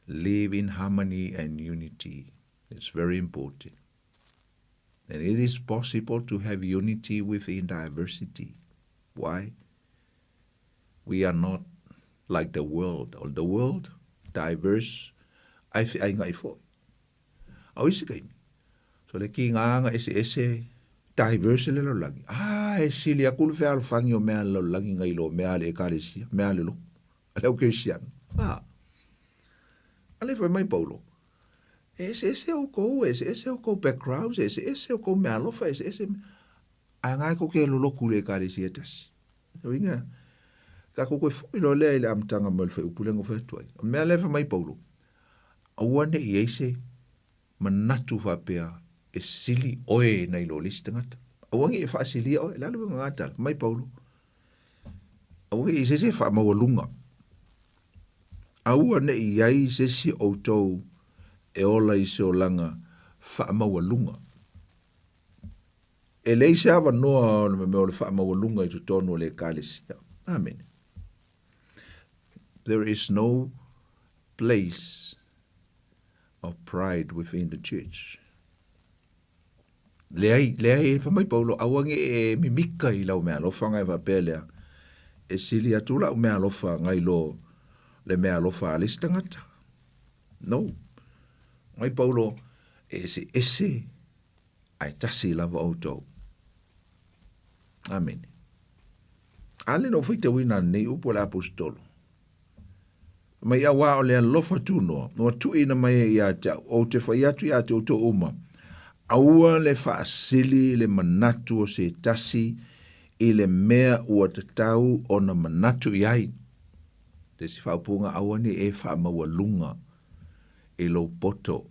live in harmony and unity. It's very important. And it is possible to have unity within diversity. Why? We are not like the world. O the world, diverse, ai feaiga foi. A o isi kaimi, so le kiga eseese, diverse le lalolagi. Ah, e sili aku le fealofani o mea a le lalolagi nai lo mea a le ekalesia, mea a le lotu, a le au kerisiano. Ah, a le fai mai Paulo, e eseese oukou, e eseese oukou backgrounds, e eseese oukou meaalofa, e eseese, ae na e kou te lolotu i le ekalesia e tasi. Lona uiga, tatou toe foi loa lea i le amataga mai o le fuaiupu lea na ou fai atu ai. O le mea lea e fai mai Paulo, aua ne i i ai se manatu faapea e sili oe nai lo le isi tagata. Aua ne i e faasilia oe. O le a le uiga o lena tala? Fai mai Paulo, aua ne i i ai se isi e faamaualuga. Aua ne i i ai se isi o outou e ola i se olaga faamaualuga. E leai se avanoa o le mea o le faamaualuga i totonu o le Ekalesia. Amene. There is no place of pride within the church. Leai, leai, fai mai Paulo, aua ne i e mimika i lau meaalofa ona e faapea lea, e sili atu lau meaalofa nai lo le meaalofa a le isi tagata. No. Mai Paulo, e eseese ae tasi lava outou. Amene. A le na ou faitauina nei upu a le aposetolo. Mai auā o le alofa tunoa, ua tuuina mai ai ia te au, ou te fai atu ia te outou uma, aua le faasili le manatu o se tasi i le mea ua tatau ona manatu i ai. Se isi faaupuga, aua ne i e faamaualuga i lou poto.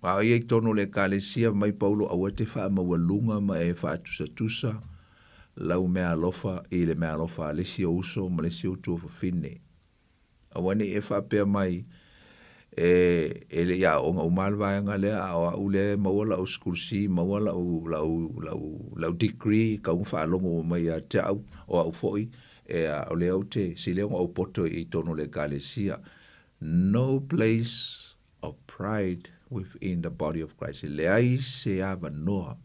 A o ia i totonu o le Ekalesia, mai Paulo, aua e te faamaualuga ma e faatusatusa lau meaalofa i le meaalofa a le isi ou uso ma le isi ou tuafafine. Aua ne i e faapea mai, E, e le i aooga uma lava le vaega lea, a o au lea e maua lau sikulisi, maua lau, lau, lau, lau degree, kau na faalogo uma mai ia te au, o au foi, e, o lea ou te sili ona ou poto i totonu o le Ekalesia. No place of pride within the body of Christ. E leai se avanoa.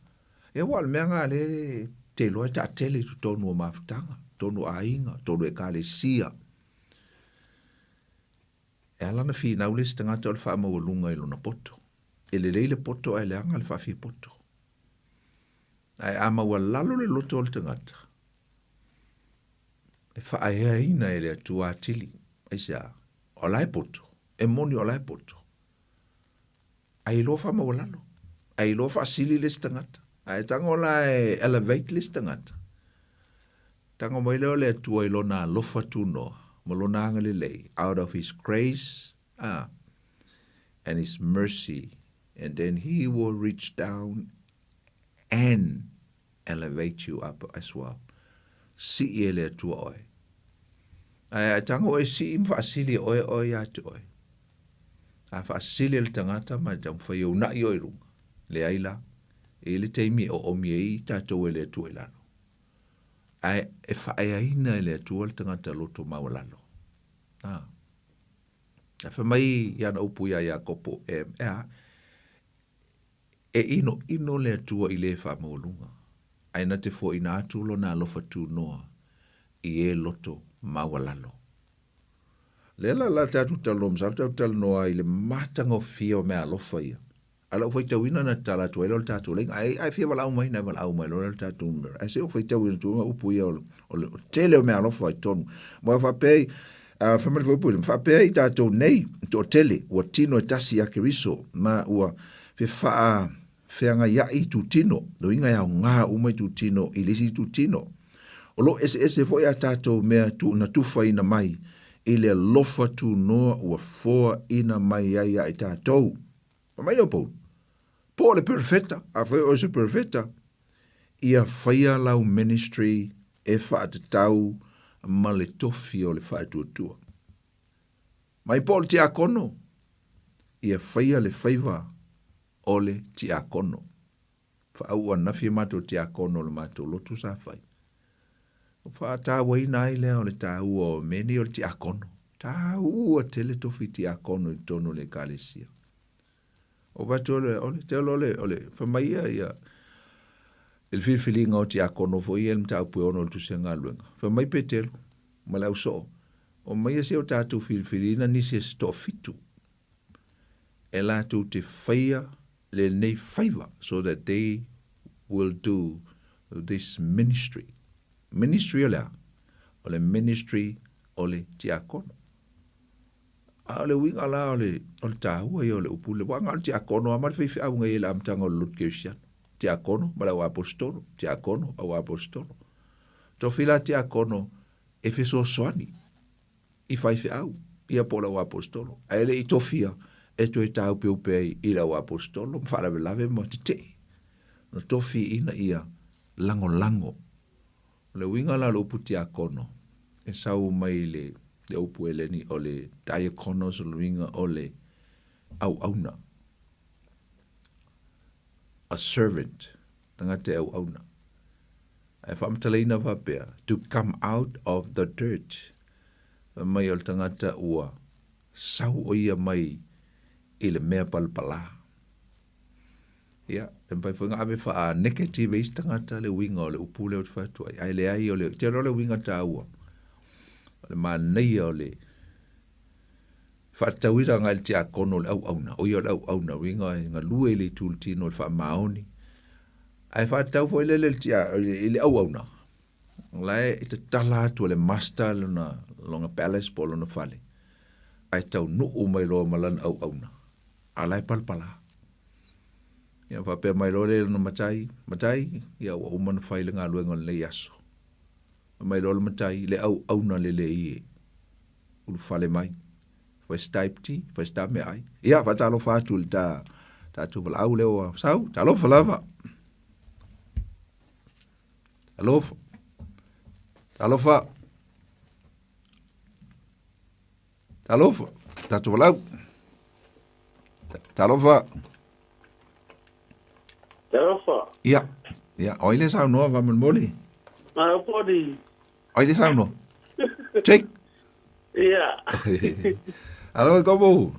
Ia aua o le mea lena lea e te iloa e taatele i totonu o mafutaga, totonu o aiga, totonu o ekalesia. E ala ona finau le isi tagata o le faamaualuga i lona poto. E lelei le poto ae leaga le faafiapoto. Ae a maualalo le loto o le tagata, e faaeaina e le Atua atili. Aisea? O la e poto. E moni o la e poto. Ae iloa faamaualalo. Ae iloa faasili le isi tagata. Ae tago la e elevate le isi tagata. Tago mai lea o le Atua i Lona alofa tunoa ma Lona agalelei, out of His grace ah, and His mercy, and then He will reach down and elevate you up as well. Sii e le Atua oe. Ae a tago oe sii ma faasili e oe oe ia te oe. A faasili e le tagata ma e taumafai e una'i oe i luga. Leai la. E i ai le taimi e oomi ai tatou e le Atua i lalo. Ae e faaeaina e le Atua le tagata loto maualalo. A. Ae fai mai i ana upu iā Iakopo, e, e a? E ʻinoʻino le Atua i lē faamaualuga, ae na te foaina atu Lona alofa tunoa i e loto maualalo. Lea la la tatou talanoa, masalo tatou talanoa i le matagofie o meaalofa ia. A o lau faitauina na tatala atu ai loa le tatou laina, ae a e fia valaau mai, na e valaau mai loa le tatou numera. Ae se i ou faitauina atu ai upu ia o le, o le tele o meaalofa i totonu. Ma faapea ai, fai mai le fuaiupu lea, faapea ai tatou nei, toatele, ua tino e tasi ia Keriso, ma ua fefaafeagaiaʻi itutino, lona uiga e aoga uma itutino i le isi itutino. O lo o eseese foi a tatou mea na tufaina mai i le alofa tunoa ua foaina mai ai ia i tatou. Fai mai lea o Paulo, po o le perofeta, afai o oe se perofeta, ia faia lau ministry e faatatau ma le tofi o le faatuatua. Mai po o le tiakono, ia faia le faiva o le tiakono. Faauu ananafi e matou tiakono o le matou lotu sa fai. O faatauaina ai lea o le taua o mea nei o le tiakono. Taua tele tofi tiakono i totonu o le ekalesia. O vatu o le, o le tele o le, o le, fai mai ia, ia, i le filifiliga o tiakono foi ia i le mataupu e ono o le Tusi o Galuega. Fai mai Petelu ma le ausoo, Omaia se o tatou filifiliina nisi e se toafitu e latou te faia lenei faiva so that they will do this ministry. Ministry o le a? O le ministry o le tiakono. A o le uiga la o le, o le taua ia o le upu le, aua na o le tiakono lava ma le faifeau na i ai i le amataga o le lotu kerisiano. Tiakono ma le au aposetolo, tiakono, au aposetolo. Tofi la tiakono e fesoasoani i faifeau, ia po o le au aposetolo, ae le i tofia e toe tāupeupe ai i le au aposetolo ma faalavelave ma tetee. Na tofi ina ia lagolago. O le uiga la o le upu tiakono, e sau mai le, le upu Eleni o le diakonos, o le uiga o le auauna. A servant, tagata e auauna. Ae faamatalaina faapea, to come out of the dirt, fai mai o le tagata ua sau o ia mai i le mea palapala. Ia, e mafai foi ona ave faa-negative e isi tagata le uiga o le upu lea ou te fai atu ai, ae leai o le, ou te iloa o le uiga taua, o le manaia o le faatatauina agai i le tiakono o le auauna, o ia o le auauna, o le uiga e galue i le itu o le tino i le faamaoni, Ae faatatau foi lele i le tia, i le auauna, o la e tatala atu e le master lona, lona palace po o lona fale, ae taunuu mai loa ma lana auauna, a o la e palapala. Ia faapea mai loa lea i lona matai, Matai, ia ua uma ona fai le galuega o lenei aso. Fai mai loa le matai, le auauna lelei e ulufale mai. Fai se type tea, fai se ta meaai. Ia, faatalofa atu i le ta tatou valaau lea ua sau. Talofa lava. Talofa. Talofa. Talofa. Tatou valaau. Talofa. Talofa. Ia, ia, o ai le saunoa faamolemole? Malo poni. O ai le saunoa? Jake. Ia. Alo e komu.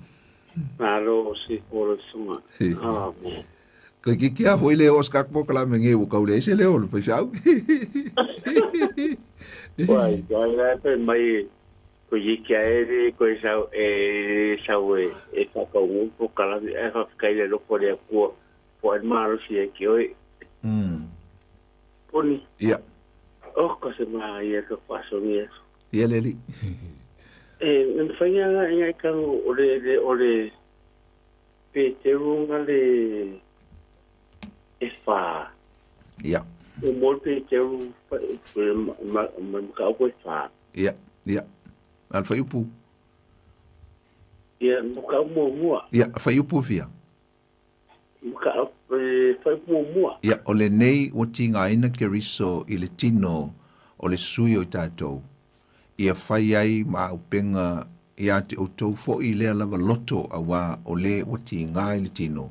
Malo si polo sunga. Ah, mo. Koe ki kia foi le o skak po kala me nge o kau le ese le o le fai fiau. Wai, kai la pe mai ko ye kia e le ko e sau e sau e e whakaungu po kala e whakakai le loko le kua po e malo si e ki oi. Poni. Ia. Oh, ko se maa ia ka whasongi aso. Ia le alii. E mawhai nga nga inga ikanu o le, le, o le Peteru nga le e wha. Ia. E mo pe te u ma ma ka o fa. Ia, ia. A le fuaiupu. Ia, mo ka muamua. Ia, fuaiupu fia. Mo ka fuaiupu muamua. Ia, o lenei ua tigaina Keriso i le tino o le sui o i tatou, ia fai ai ma auupega ia te outou foi lea lava loto auā o le ua tiga i le tino,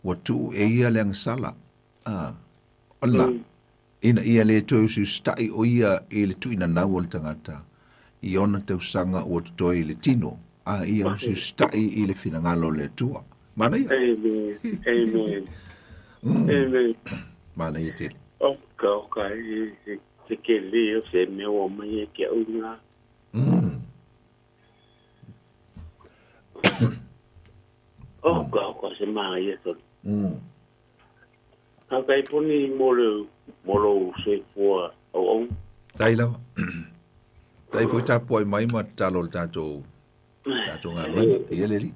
ua tuu e ia le agasala, a, o lena, ina ia le toe usiusitaʻi o ia i le tuuinanau o le tagata i ona tausaga ua totoe i le tino, a ia usiusitaʻi i le finagalo o le Atua. Manaia. Amen. Amen. Amen. Manaia tele. O ka o ka e te ke le o se mea ua mai e ke au ngā. O ka o ka se manaia tonu. Faafetai poni mo le mo lou soifua auauna. Tai lava. Tai foi tapuai mai ma tatalo o le tatou tatou galuega. Ia le alii.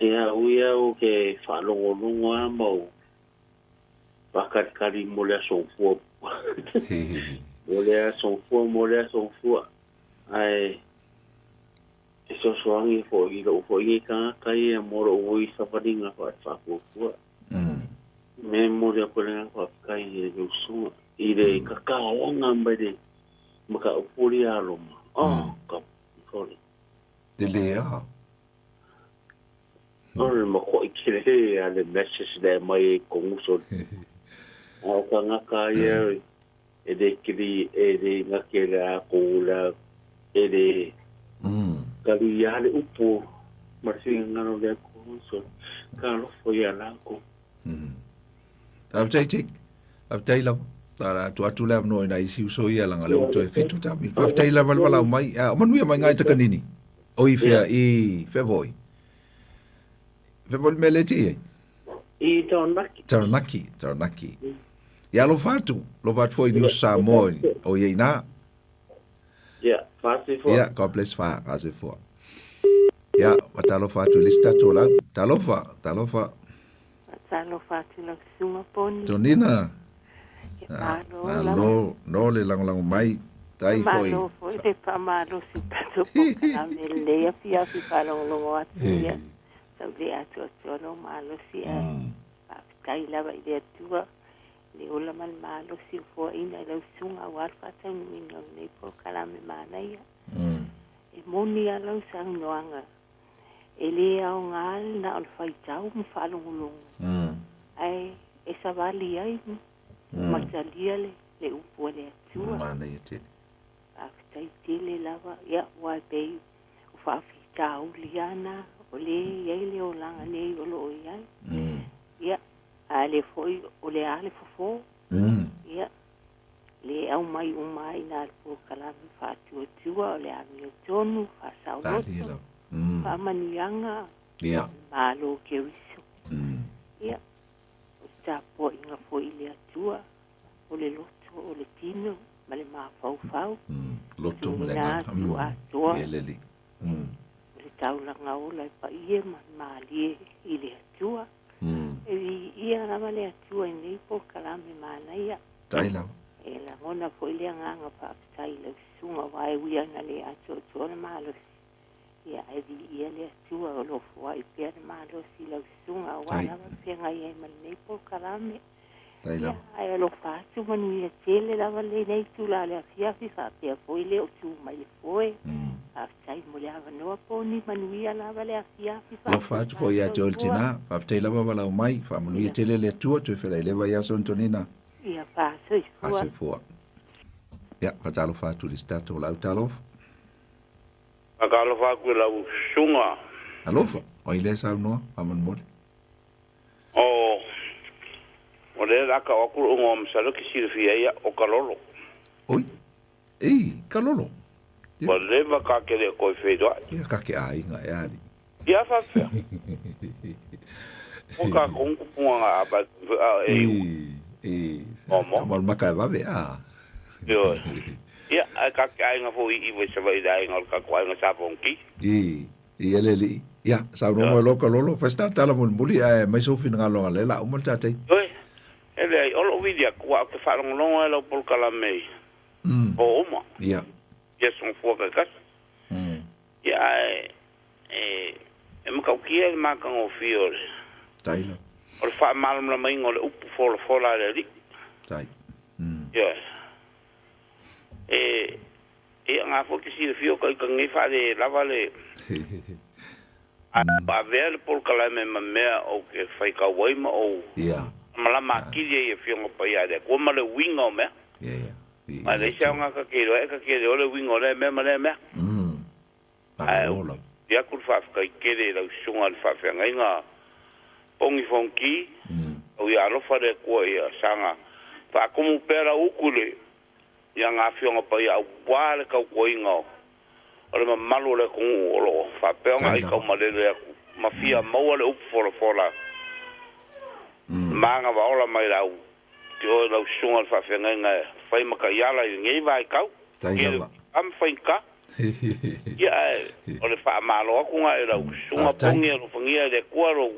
Ia ui au ke faalogologo lava ma ou faakalikali mo le aso fua. Mo le aso fua, mo le aso fua. Ae E fesoasoani foi i lou foi nei tagata ia mo lou oi savaliga faale-faatuatua. Me momoli atu ai le agaga faafetai i le usuga i le kakaalaga mai le mataupu ia Roma. Oh, ka sorry. Te le a. O le makuai tele a le message lea mai e Koguso. A o tagata ia e le kili, e le gake le a kou la, e le kali ia le upu ma le finagalo le Koguso. Ka alofa ia lakou. Faafetai Jake. Faafetai lava. Tala atu atu le avanoa i nai isi uso ia langa le uto e fitu ta. Faafetai lava le walau mai. O manuia mai ngai takanini. O i fea i fea voi. Fea voi le mea le te i ai? I Taranaki. Taranaki, Taranaki. Ia alofa atu, alofa atu foi i News Samoa o i ai nā. Ia, faasi fua. Ia, God bless fa, faasi fua. Ia, ma talofa atu i le isi tatou lau. Talofa, talofa. Talofa atu lau susuga Poni. Tonina. Ia, malo lava. Malo, no le lagolago mai. Tai foi. Malo foi le faamalosi i tatou polokalame i lenei afiafi faalogologo atu ia. Tau le atoatoa lou malosi ae faafetai lava i le Atua i le ola ma le malosi ua foaina i lau susuga aua le faataunuuina o lenei polokalame manaia. E moni lava lau saunoaga, e le aoga le na o le faitau ma faalogologo, ae e savali ai ma talia le, le upu a le Atua. Manaia tele. Faafetai tele lava, ia, aua e pei o faafitauli lava na, o lea e i ai le olaga nei o lo o i ai. Ia, a le foi o le a le fofo. Ia, le aumai uma ai na le polokalame faatuatua o le amiotonu, faasaoloto, faamanuiaga, Malo Keriso. Ia, o le tapuaiga foi i le Atua, o le loto, o le tino ma le mafaufau. Loto ma le Tuuina agaga. atu atoa. Ia le Alii. O le taulaga ola e paia ma malie i le Atua. E viia lava le Atua i nei polokalame manaia. Tai lava. E lagona foi le agaga faafetai i lau susuga aua e ui lava ina le atoatoa le malosi, ia ae viia le Atua o lo o foai pea le malosi i lau susuga aua lava le feagai ai ma lenei polokalame. Tai Ia, lava. ae alofa atu manuia tele lava lenei itula o le afiafi faapea foi le o tu mai le foe. Faafetai mo le avanoa Poni, manuia lava le afiafi Alofa faapea atu foi ia te oe le soifua. tinā. Faafetai lava valaau mai. Faamanuia Ia, tele le Atua, toe felai leva i aso Antonina. ia faasoifua. Faasoifua. Ia, faatalofa atu i le isi tatou laau talofa. Faatalofa atu i lau susuga. Alofa, o ai lea saunoa, faamolemole. O, o lea o le a tau atu lou igoa masalo e te silafia ai au, o Kalolo. Oi, ei, Kalolo. Ia. Ua leva ta te le o toe feiloai. Ia, ka ke aiga e alii. Ia faapefea. O tatou tupuna na ava e iu. Ei, ei, Momo. tama o le maka e vave, a. Ioe. Ia, ae ta te aiga foi i i Savaii i le aiga o le tatou aiga sa Fonoti. Ei, ei e le alii. Ia, saunoa mai loa Kalolo, fai se tala mulimuli ae aumai sou finagalo agalelei la uma le tatou. Ioe. E leai, o lo'u vili atu uaʻa ou te faalogologo ai lau polokalame i po uma. Ia soifua taitasi. Ia ae e e matautia le matagofie o le o le faamalamalamaina o le upu folafola a le Alii. Ioe. E ia na foi te silafia o ita nei faale lava le ae ua avea le polokalame ma mea ou te faitau ai ma ou malama atili ai i Afioga Paia a le Atua ma le uiga o mea. Aua e leai se aoga ta te iloa ai ta te iloa le uiga o lea mea ma lea mea. Ae ou te atu le faafetai tele i lau susuga i le faafeagaiga Pongi Fonoti, tau ia alofa le Atua ia saga faatumu pea lau utu i le i ana Afioga Paia aua le tautuaina o le mamalu o le atunuu o lo o faapea ona aitaumalele atu ma fia maua le upu folafola ma agavaola mai lau te oe lau susuga i le faafeagaiga e fai ma taiala i lenei vaitau tele o a ma faigata. Ia ae o le faamalo atu na i lau susuga Pongi alofagia e le Atua lou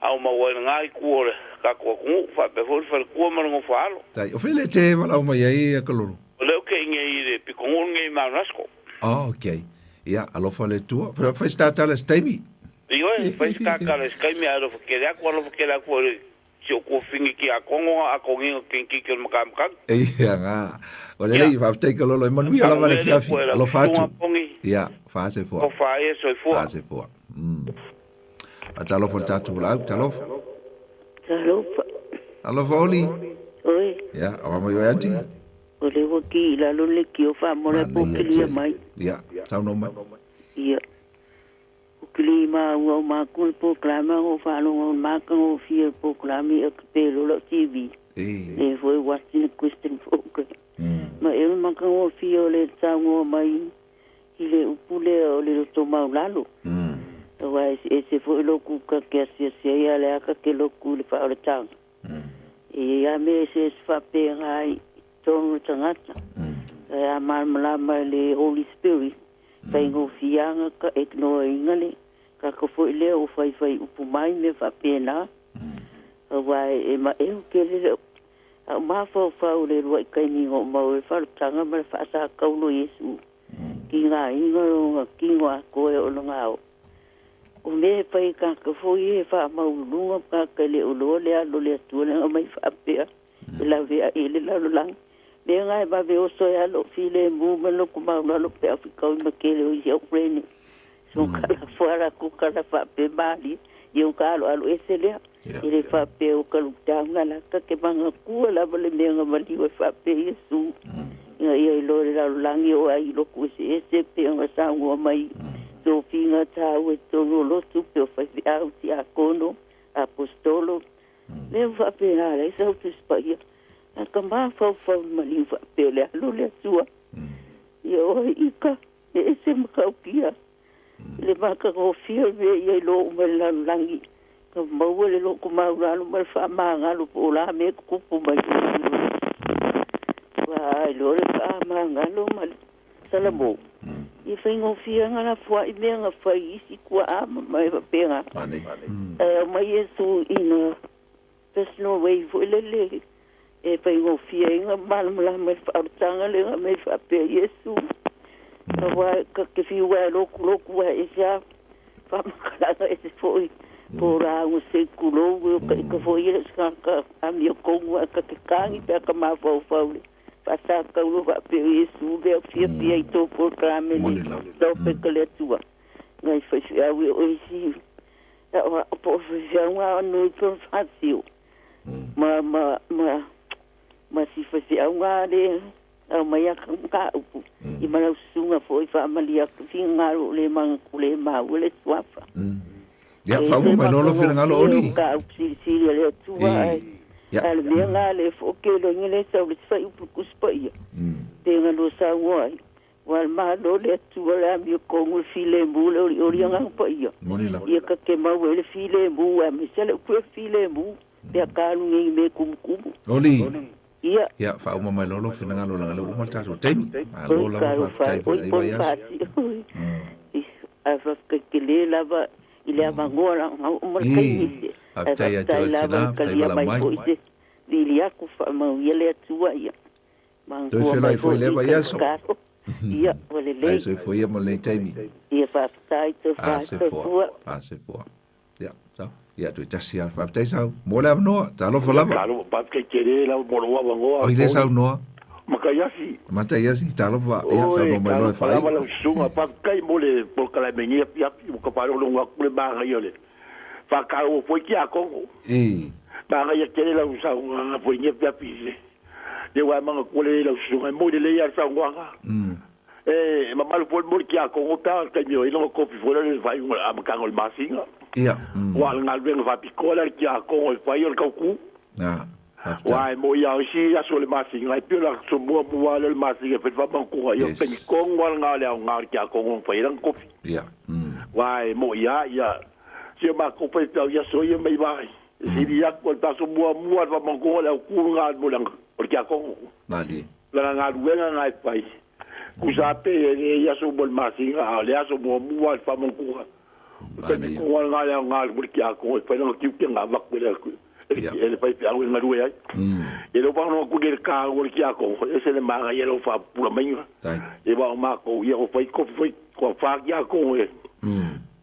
aumau ai lena itu o le tatou atunuu faapea foi le faletua ma le nofo a alo. Tai, o fea le te valaau mai ai ia Kalolo? O lea ou te i nei i le pitonuu lenei i Maunasco. Oh, ok. Ia, alofa le Atua. Fai se tatala se taimi. Ioe, fai se tatala se taimi ae alofa tele atu, alofa tele atu foi i le si ou tuafafine tiakono a atoniga kenekiki o le matamatagi. Ia, ga. O le lei, faafetai Kalolo, e manuia lava le afiafi. Alofa atu. Ia, faasefoa. Ofa ai e soifua. Faasefoa. Talofa le tatou laau, talofa. Talofa. Alofa Oli. Oi. Ia, awa mai oe aunty. O le ua ki i lalo le kio wha po kilia mai. Ia, saunoa mai. Ia. O kili ma ua o mākou le polokalame o whaaloga o māka o fia le polokalame ia ka pelo lau TV. Le foi watching a Christian program. Ma e o le maka o fia o le saunoa mai i le upu lea o le loto maulalo. Aua e ese foi loku ka ke asiasi ai a le aka ke loku i le faaolataga. E i ai lava mea eseese faapena i totonu o le tagata. Ae a malamalama i le Holy Spirit, faigofieaga ka ignoreina le kaka foi lea ua faifai upu mai mea faapena. Aua e maeu tele le A o mafaufau i le uluai taimi na oo mau ai le faalutaga ma le faasakaulo o Iesu ki ngā inga o kino atoa e ono ngā o. O mea e fai e kātou foi e faamaululuga ma kātou e le o loa le alo o le Atua le mai faapea e lawe aʻe i le lalolagi. Mea ngā e vave oso e alo o filemu ma loko maulalo pe au fikau i makele o isi au frene. So kala fuara ku kala faapea malie ia o ka aloalo ese lea. E le faapea o ka lockdown ala ka ke mangakua lava le mea nga maliu e faapea Iesu. Ina ia iloa i le lalolagi o ai i lotu eseese pe ona saunoa mai tofiga taua i totonu o lotu pe o faifeau, tiakono, aposetolo. Mea ua faapena leai sau Tusi Paia. A ka mafaufau i maliu faapea o le alo o le Atua. Ia oe ika e ese matautia i le matagofie o le mea ia iloa uma e le lalolagi, ka maua le loto maulalo ma le faamagalo po o la mea e tutupu mai. Ua iloa le faamagalo ma le Salamo. Ia faigofie nga lafoai mea nga fai isi tuaa ma mea faapena. Ae aumai Iesu ina personal way foi lele e faigofie ai nga malamalama i le faaolataga lea nga mea i faapea Iesu. Aua ka te fiu ae lokuloku ae ese a faamatalaga ese foi po o lauga se i tulou e o ka ika foi ia le tagata amiotonu ae ka te tagi pe a ka mafaufau i le faasakaulo faapea o Iesu lea o fiafia i tō polokalame le Lopeka le Atua ngai faifeau e o isi po o faifeau ngā nui pe o whātio ma ma ma ma si faifeau ngā le au mai a ka upu i malau susuga foi faamalie atu finagalo o le maga le maua le suafa. Ia, faauma mai loa lou finagalo, Oli. Ka upu silisili a le Atua ae a le mea nga le fo'okeloiga le sau le fai upu le Tusi Paia pe ga lua saunoa ai ua le Malo le Atua le amiotonu le filemu le olioli Agaga Paia ia ka ke maua ai le filemu aemaise le upu e filemu pe a ka alu nei i mea kumukumu. Oli. Ia. Ia, faauma mai loa lou finagalo leaga lea ua uma le tatou taimi. Malo lava, faafetai foi i lenei vaiaso. Ae faafetai tele lava i le avanoa laga ua uma le taimi. Faafetai ia te oe le tina, faafetai valaau mai. momoli aku faamauia le Atua ia Toe manatua feloai mai foi foi lea i ka vaiaso. tatalo. Ia ua Ae lelei. soifua ia mo lenei taimi. Ia faafetai toe A soifua, soifua. a soifua. Ia, sau. Ia, toe tasi lava. Faafetai sau. Mo le avanoa. Talofa lava. Talo faafetai tele lava mo lou avanoa Oi le Tony. saunoa. Makaiasi. Mataiasi, talofa. Ia, Oi, saunoa mai loa e talofa lava faaiu. lau susuga, faafetai mo le polokalame nei afiafi ua ka faalogologo atu le magaia o le faataua foi tiakono. E. Magaia tele lau saunoaga foi nei afiafi i le le ua e manatua lelei lau susuga, e moi lelei lava le saunoaga. E mamalu foi mo le tiakono pe a o le taimi o i ai lona kopi foi lea o le faaiuga o le amataga o le masina. Ia. Aua o le galuega faapitoa lea a le tiakono e fai o le tautu. Ah, faafetai. Aua e moi lava o isi aso o le masina, e pei o le aso muamua lava lea o le masina e fai le faamanatuga, ia o le taimi tonu lava lena o le aoga o le tiakono na fai ai lana kopi. Ia. Aua e moi lava, ia, si o matou faifeau i aso ia mai vai, e sili atu o le aso muamua o le faamanatuga o le autu lena mo le o le tiakono. Malie. Lana galuega lena e fai. Tusa pe e le i aso mo le masina, a o le aso muamua o le faamanatuga. O le taimi tonu lava lena o le aoga mo le tiakono e fai lana tiute na avatu e le e le faifeau e galue ai. E le o faalogologo atu nei i le taua o le tiakono, e ese le manaia o lau faapupula maiga. E vao matou, ia o fai kofi foi, toafa tiakono e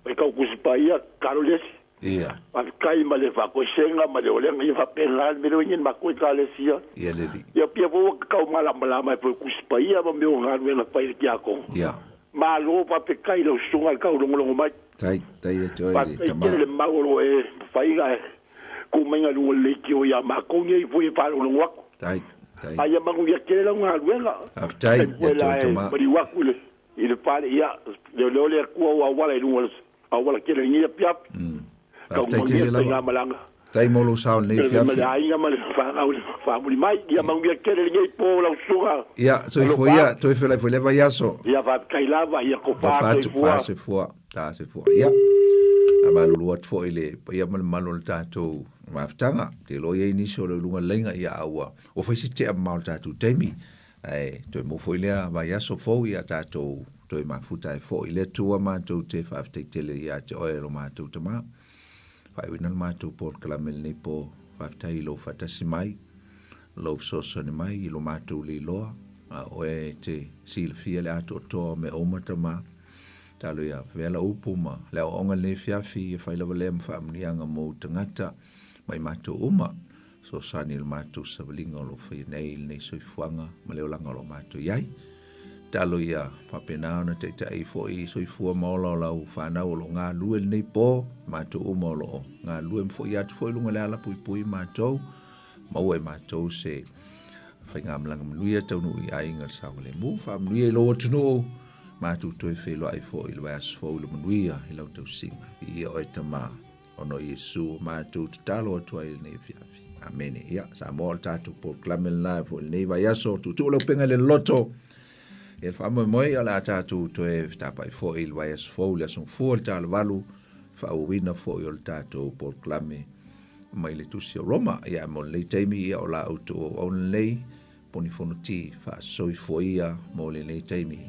fai tau Tusi Paia, tatalo le esi. Faafetai ma le faakoesega ma le olega, ia faapena le mea lea ua i ai nei le matou Ekalesia. Ia pia foi ua tatau malamalama ai foi i Tusi Paia ma mea o galuega fai i le tiakono. Malo faafetai i lau susuga i le taulogologo mai. Tai, tai e te oe le Faafetai tama. tele le mau o lo o e faiga e tuu mai i luga o le leitio ia matou nei foi e faalogologo atu. Tai, tai. A ia manuia tele lau galuega. Faafetai Taimi ia foi te oe la e tama. maliu atu i le i le fale, ia, leoleo le Atua ua auala i luga o le auala tele i lenei afiafi. Tau Faafetai manuia tele le lava. faigamalaga. Tai mo lou sao i lenei Ma le afiafi. aiga ma le fanau i le faamuli mai. Ia manuia tele lenei po lau susuga. Ia, soifua Alofa ia, atu. toe feloai foi lea vaiaso. Ia faafetai lava, ia tofa Alofa atu, soifua. faasoifua, tasoifua. Ia, a malulu atu foi i le paia ma le mamalu o le tatou mafutaga. Te iloa i ai nisi o le uluga lelei ia a ua ua fai se tea mamao o le tatou taimi. Ae toe maua foi lea vaiaso fou ia tatou toe mafuta ai foi i le Atua matou te faafetai tele ia te oe e lo matou Tama. Faaiuina le matou polokalame i lenei po, faafetai i lou faatasi mai, lou fesoasoani mai i lo matou leiloa, a o oe e te silafia le atoatoa o mea uma Tama. Talo ia avea lau upu ma le aoaoga i lenei afiafi, ia fai lava lea ma faamanuiaga mo ou tagata ma i matou uma. Fesoasoani i le matou savaliga o lo o faia nei i lenei soifuaga ma le olaga o lo o matou i ai. Talo ia faapena ona taitai foi i soifua ma ola o lau fanau o lo o galue lenei po, matou uma o lo o galue ma foi atu foi i luga o le ala puipui matou, maua e matou se faigamalaga manuia taunuu i aiga i le saogalemu. Faamanuia i lou atunuu, matou toe feiloai foi i le vaiaso fou i le manuia i lau tausiga. Viia oe Tama. Ona o Iesu matou tatalo atu ai i lenei afiafi. Amene. Ia, Samoa o le tatou polokalame lena foi i lenei vaiaso. Tuutuu lau pega i le loloto. Ia le faamoemoe o le a tatou toe fetapai foi i le vaiaso fou i le aso Gafua i le talavalu, faaauauina foi o le tatou polokalame mai le Tusi o Roma. Ia, mo lenei taimi, ia o la outou auauna lenei, Poni Fonoti, faasoifua ia mo lenei taimi.